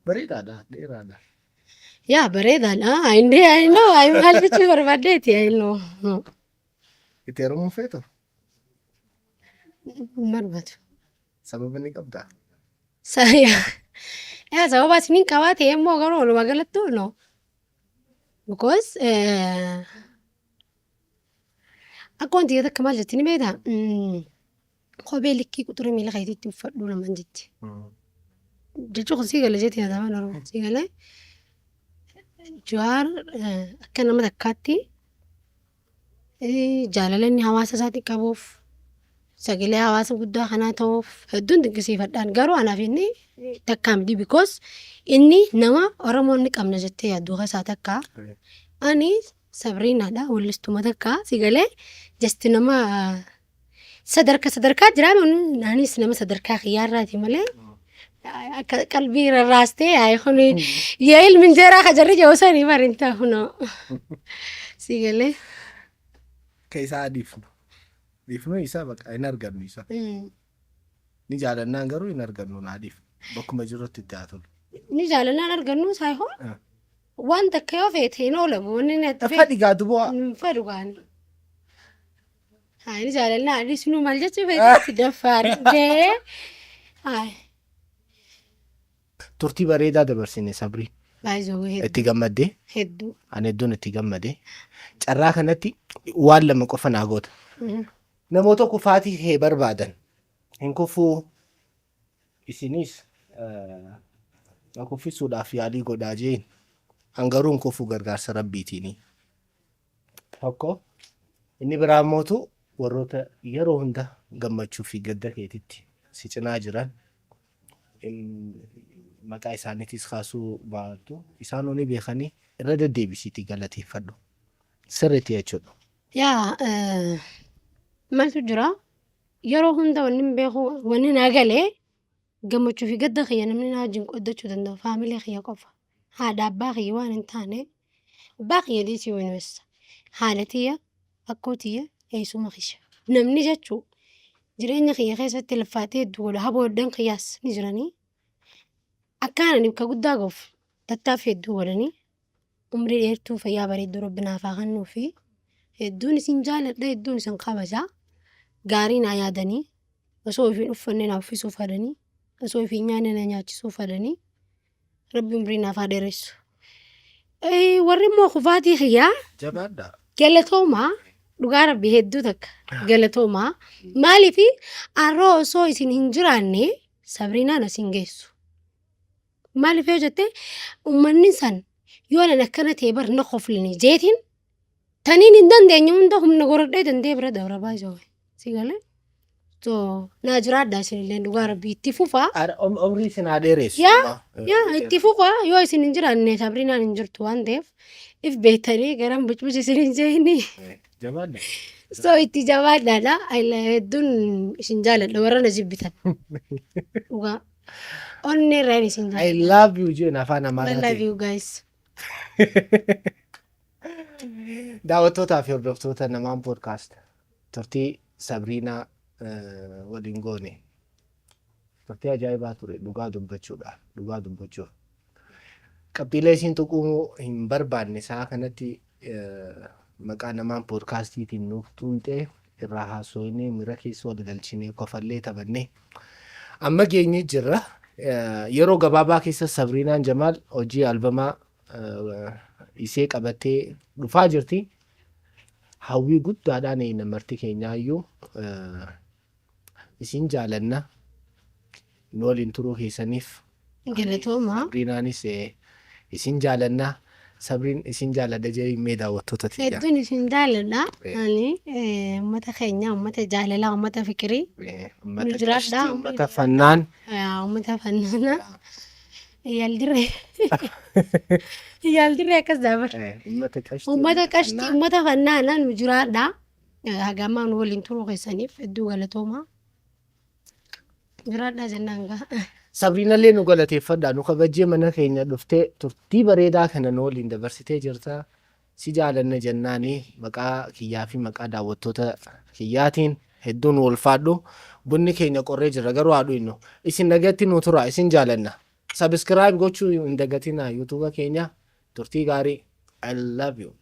Bareedaadha, dheeraadha. Yaa bareedaadha. I know, I know. I maal jechuu barbaaddeeti. I know. No. Itti heerumuu feetu? Hin barbaadu. Sababa ni qabdaa? Yaa sababa isiniin qabaa ta'e immoo garuu walumaa galattu no. Because akka wanti takka maal jetti ni beektaa? Kophee likkii quxurii miila keetiitti uffadhu namaan jetti. Jechuun kun sii gala jetti yaadama Oromoo sii galee. Jawaar akka nama takkaatti jaalala inni hawaasa isaatti qabuuf sagalee hawaasa guddaa kanaa ta'uuf hedduun dinqisiifadhaan, garuu anaaf inni takkaa miti because inni nama Oromoon ni qabna jettee yaaddu keessaa takka. Ani Sabriinaadha, wallistuma takka si galee, just nama sadarka sadarkaa jiraa, anis nama sadarkaa kiyyaarraati malee akka qalbii rarraastee yaa kun yaa ilmi injeeraa ka jarri jedhu sanii bari hin ta'u, no, si galee. Ka isaa dhiifnu. Dhiifnu isa baqa hin argannu isa. Ni jaalannaan garuu hin argannu naa dhiifnu. Bakkuma jirrutti itti haa tolu. Ni jaalannaan argannu saayihoo waan takka yoo feete hin oolamu wanni inni ati Fadhi gaa duboo. Hin fedhu gaani. Haa, inni jaalannaa dhiisnu maal jechuu feetetti daffaartee. Haa. Turtii bareedaa dabarsine Sabrii. Baay'ee. Itti gammaddee. Hedduu. Ani hedduun itti gammade. Carraa kanatti waan lama qofa naa goota. Namoota kufaatii kee barbaadan hin kufuu, isinis na kuffisuudhaaf yaalii godhaa jeen. An garuu hin kufuu gargaarsa rabbiitiini. Tokko inni biraa mootu warroota yeroo hunda gammachuu fi gadda keetitti si cinaa jiran maqaa isaaniitis kaasuu baattu isaanuu ni beekanii irra deddeebisiitii galateeffadhu. Sirriitti jechuudha. Yaa maaltu jira, yeroo hunda wanni hin beeku, wanni naa galee gammachuu fi gadda kiyya namni na wajjin qooddachuu danda'u faamilii kiyya qofa. Haadha abbaa kiyya waan hin taane, abbaa kiyya dhiisii wanuessa. Haadha tiyya, akkoo tiyya, eessuma kiyya. Namni jechuu jireenya kiyya keessatti laffaatee hedduu godha habooddan kiyyaas ni jiranii. Akkaan ani bakka guddaa ga'uuf tattaaffii hedduu godhanii. Umrii dheertuu, fayyaa bareedduu Rabbi naaf haa kennuu fi hedduun isin jaaladha, hedduun isin kabaja. Gaarii naa yaadanii, osoo ofiin uffanne naa uffisuu fedhanii, osoo ofiin nyaanne na nyaachisuu fedhanii, Rabbi umrii naaf haa dheeressu. Warri immoo kufaatii kiyyaa Jabaadhaa. galatoomaa, dhugaa Rabbi hedduu takka galatoomaa. Maaliif arroo osoo isin hin jiraanne Sabriinaan as hin geessu. Maaliif yoo jette, uummanni san yoo nan akkana ta'e bar na koflini jeetiin taniin hin dandeenye hunda humna goradhee danda'ee bira dabra baay'isoo. Si galee? So naa jiraadhaa isinillee, dhugaa Rabbii itti fufaa. Umrii isin haa dheeressu. Yaa, itti fufaa. Yoo isin hin jiraanne Sabriinaan hin jirtu waan ta'eef, if beektanii garan bucbuc isin hin jeeni. Jabaadha. So itti jabaadhaadha. Hedduun isin jaaladha, warra na jibbitan. Dhugaa. Onnee irraan isin I jaaladha. love you jeen afaan I love Amaaraatiin. you guys. Daawwattootaa fi hordoftoota Namaan Podcast, turtii Sabriinaa waliin goone. Turtii ajaa'ibaa ture dhugaa dubbachuudhaaf, dhugaa dubbachuuf. Qabxiilee isiin tuquu hin barbaanne sa'a kanatti maqaa Namaan Podcastiitiin nuuf tuuxee irraa haasofnee, mira keessa wal galchinee, kofallee taphannee amma geenyee jirra. Yeroo gabaabaa keessa Sabriinaan Jamaal hojii albamaa isee qabattee dhufaa jirti. Hawwii guddaadhaan namarti keenyaayyuu isin jaalanna, nu waliin turuu keessaniif. Galatooma. Sabriinaanis isin jaalanna. Sabriin isin jaaladha jedhee mee daawwattoota tiyya. Hedduun isin jaaladha. Ani uummata keenya, uummata jaalalaa, uummata fikirii. Uummata Nu jiraadhaa. qashtii, uummata fannaan. Uummata fannaana. Yaaldirree. Yaaldirree akkas dabar. Uummata qashtii. Uummata qashtii, uummata fannaana, nu jiraadhaa. Hagamaa nu waliin turuu keessaniif hedduu galatooma. Jiraadhaa jennaan gaa. Sabriinallee nu galateeffadha. Nu kabajjee mana keenya dhuftee turtii bareedaa kana nu waliin dabarsitee jirta. Si jaalanna jennaani maqaa kiyyaa fi maqaa daawwattoota kiyyaatiin hedduu nu ulfaadhu. Bunni keenya qorree jira, garuu haa dhuynu. Isin nagatti nu tura, isin jaalanna. Subscribe gochuu hin dagatinaa YouTube keenya. Turtii gaarii. I love you.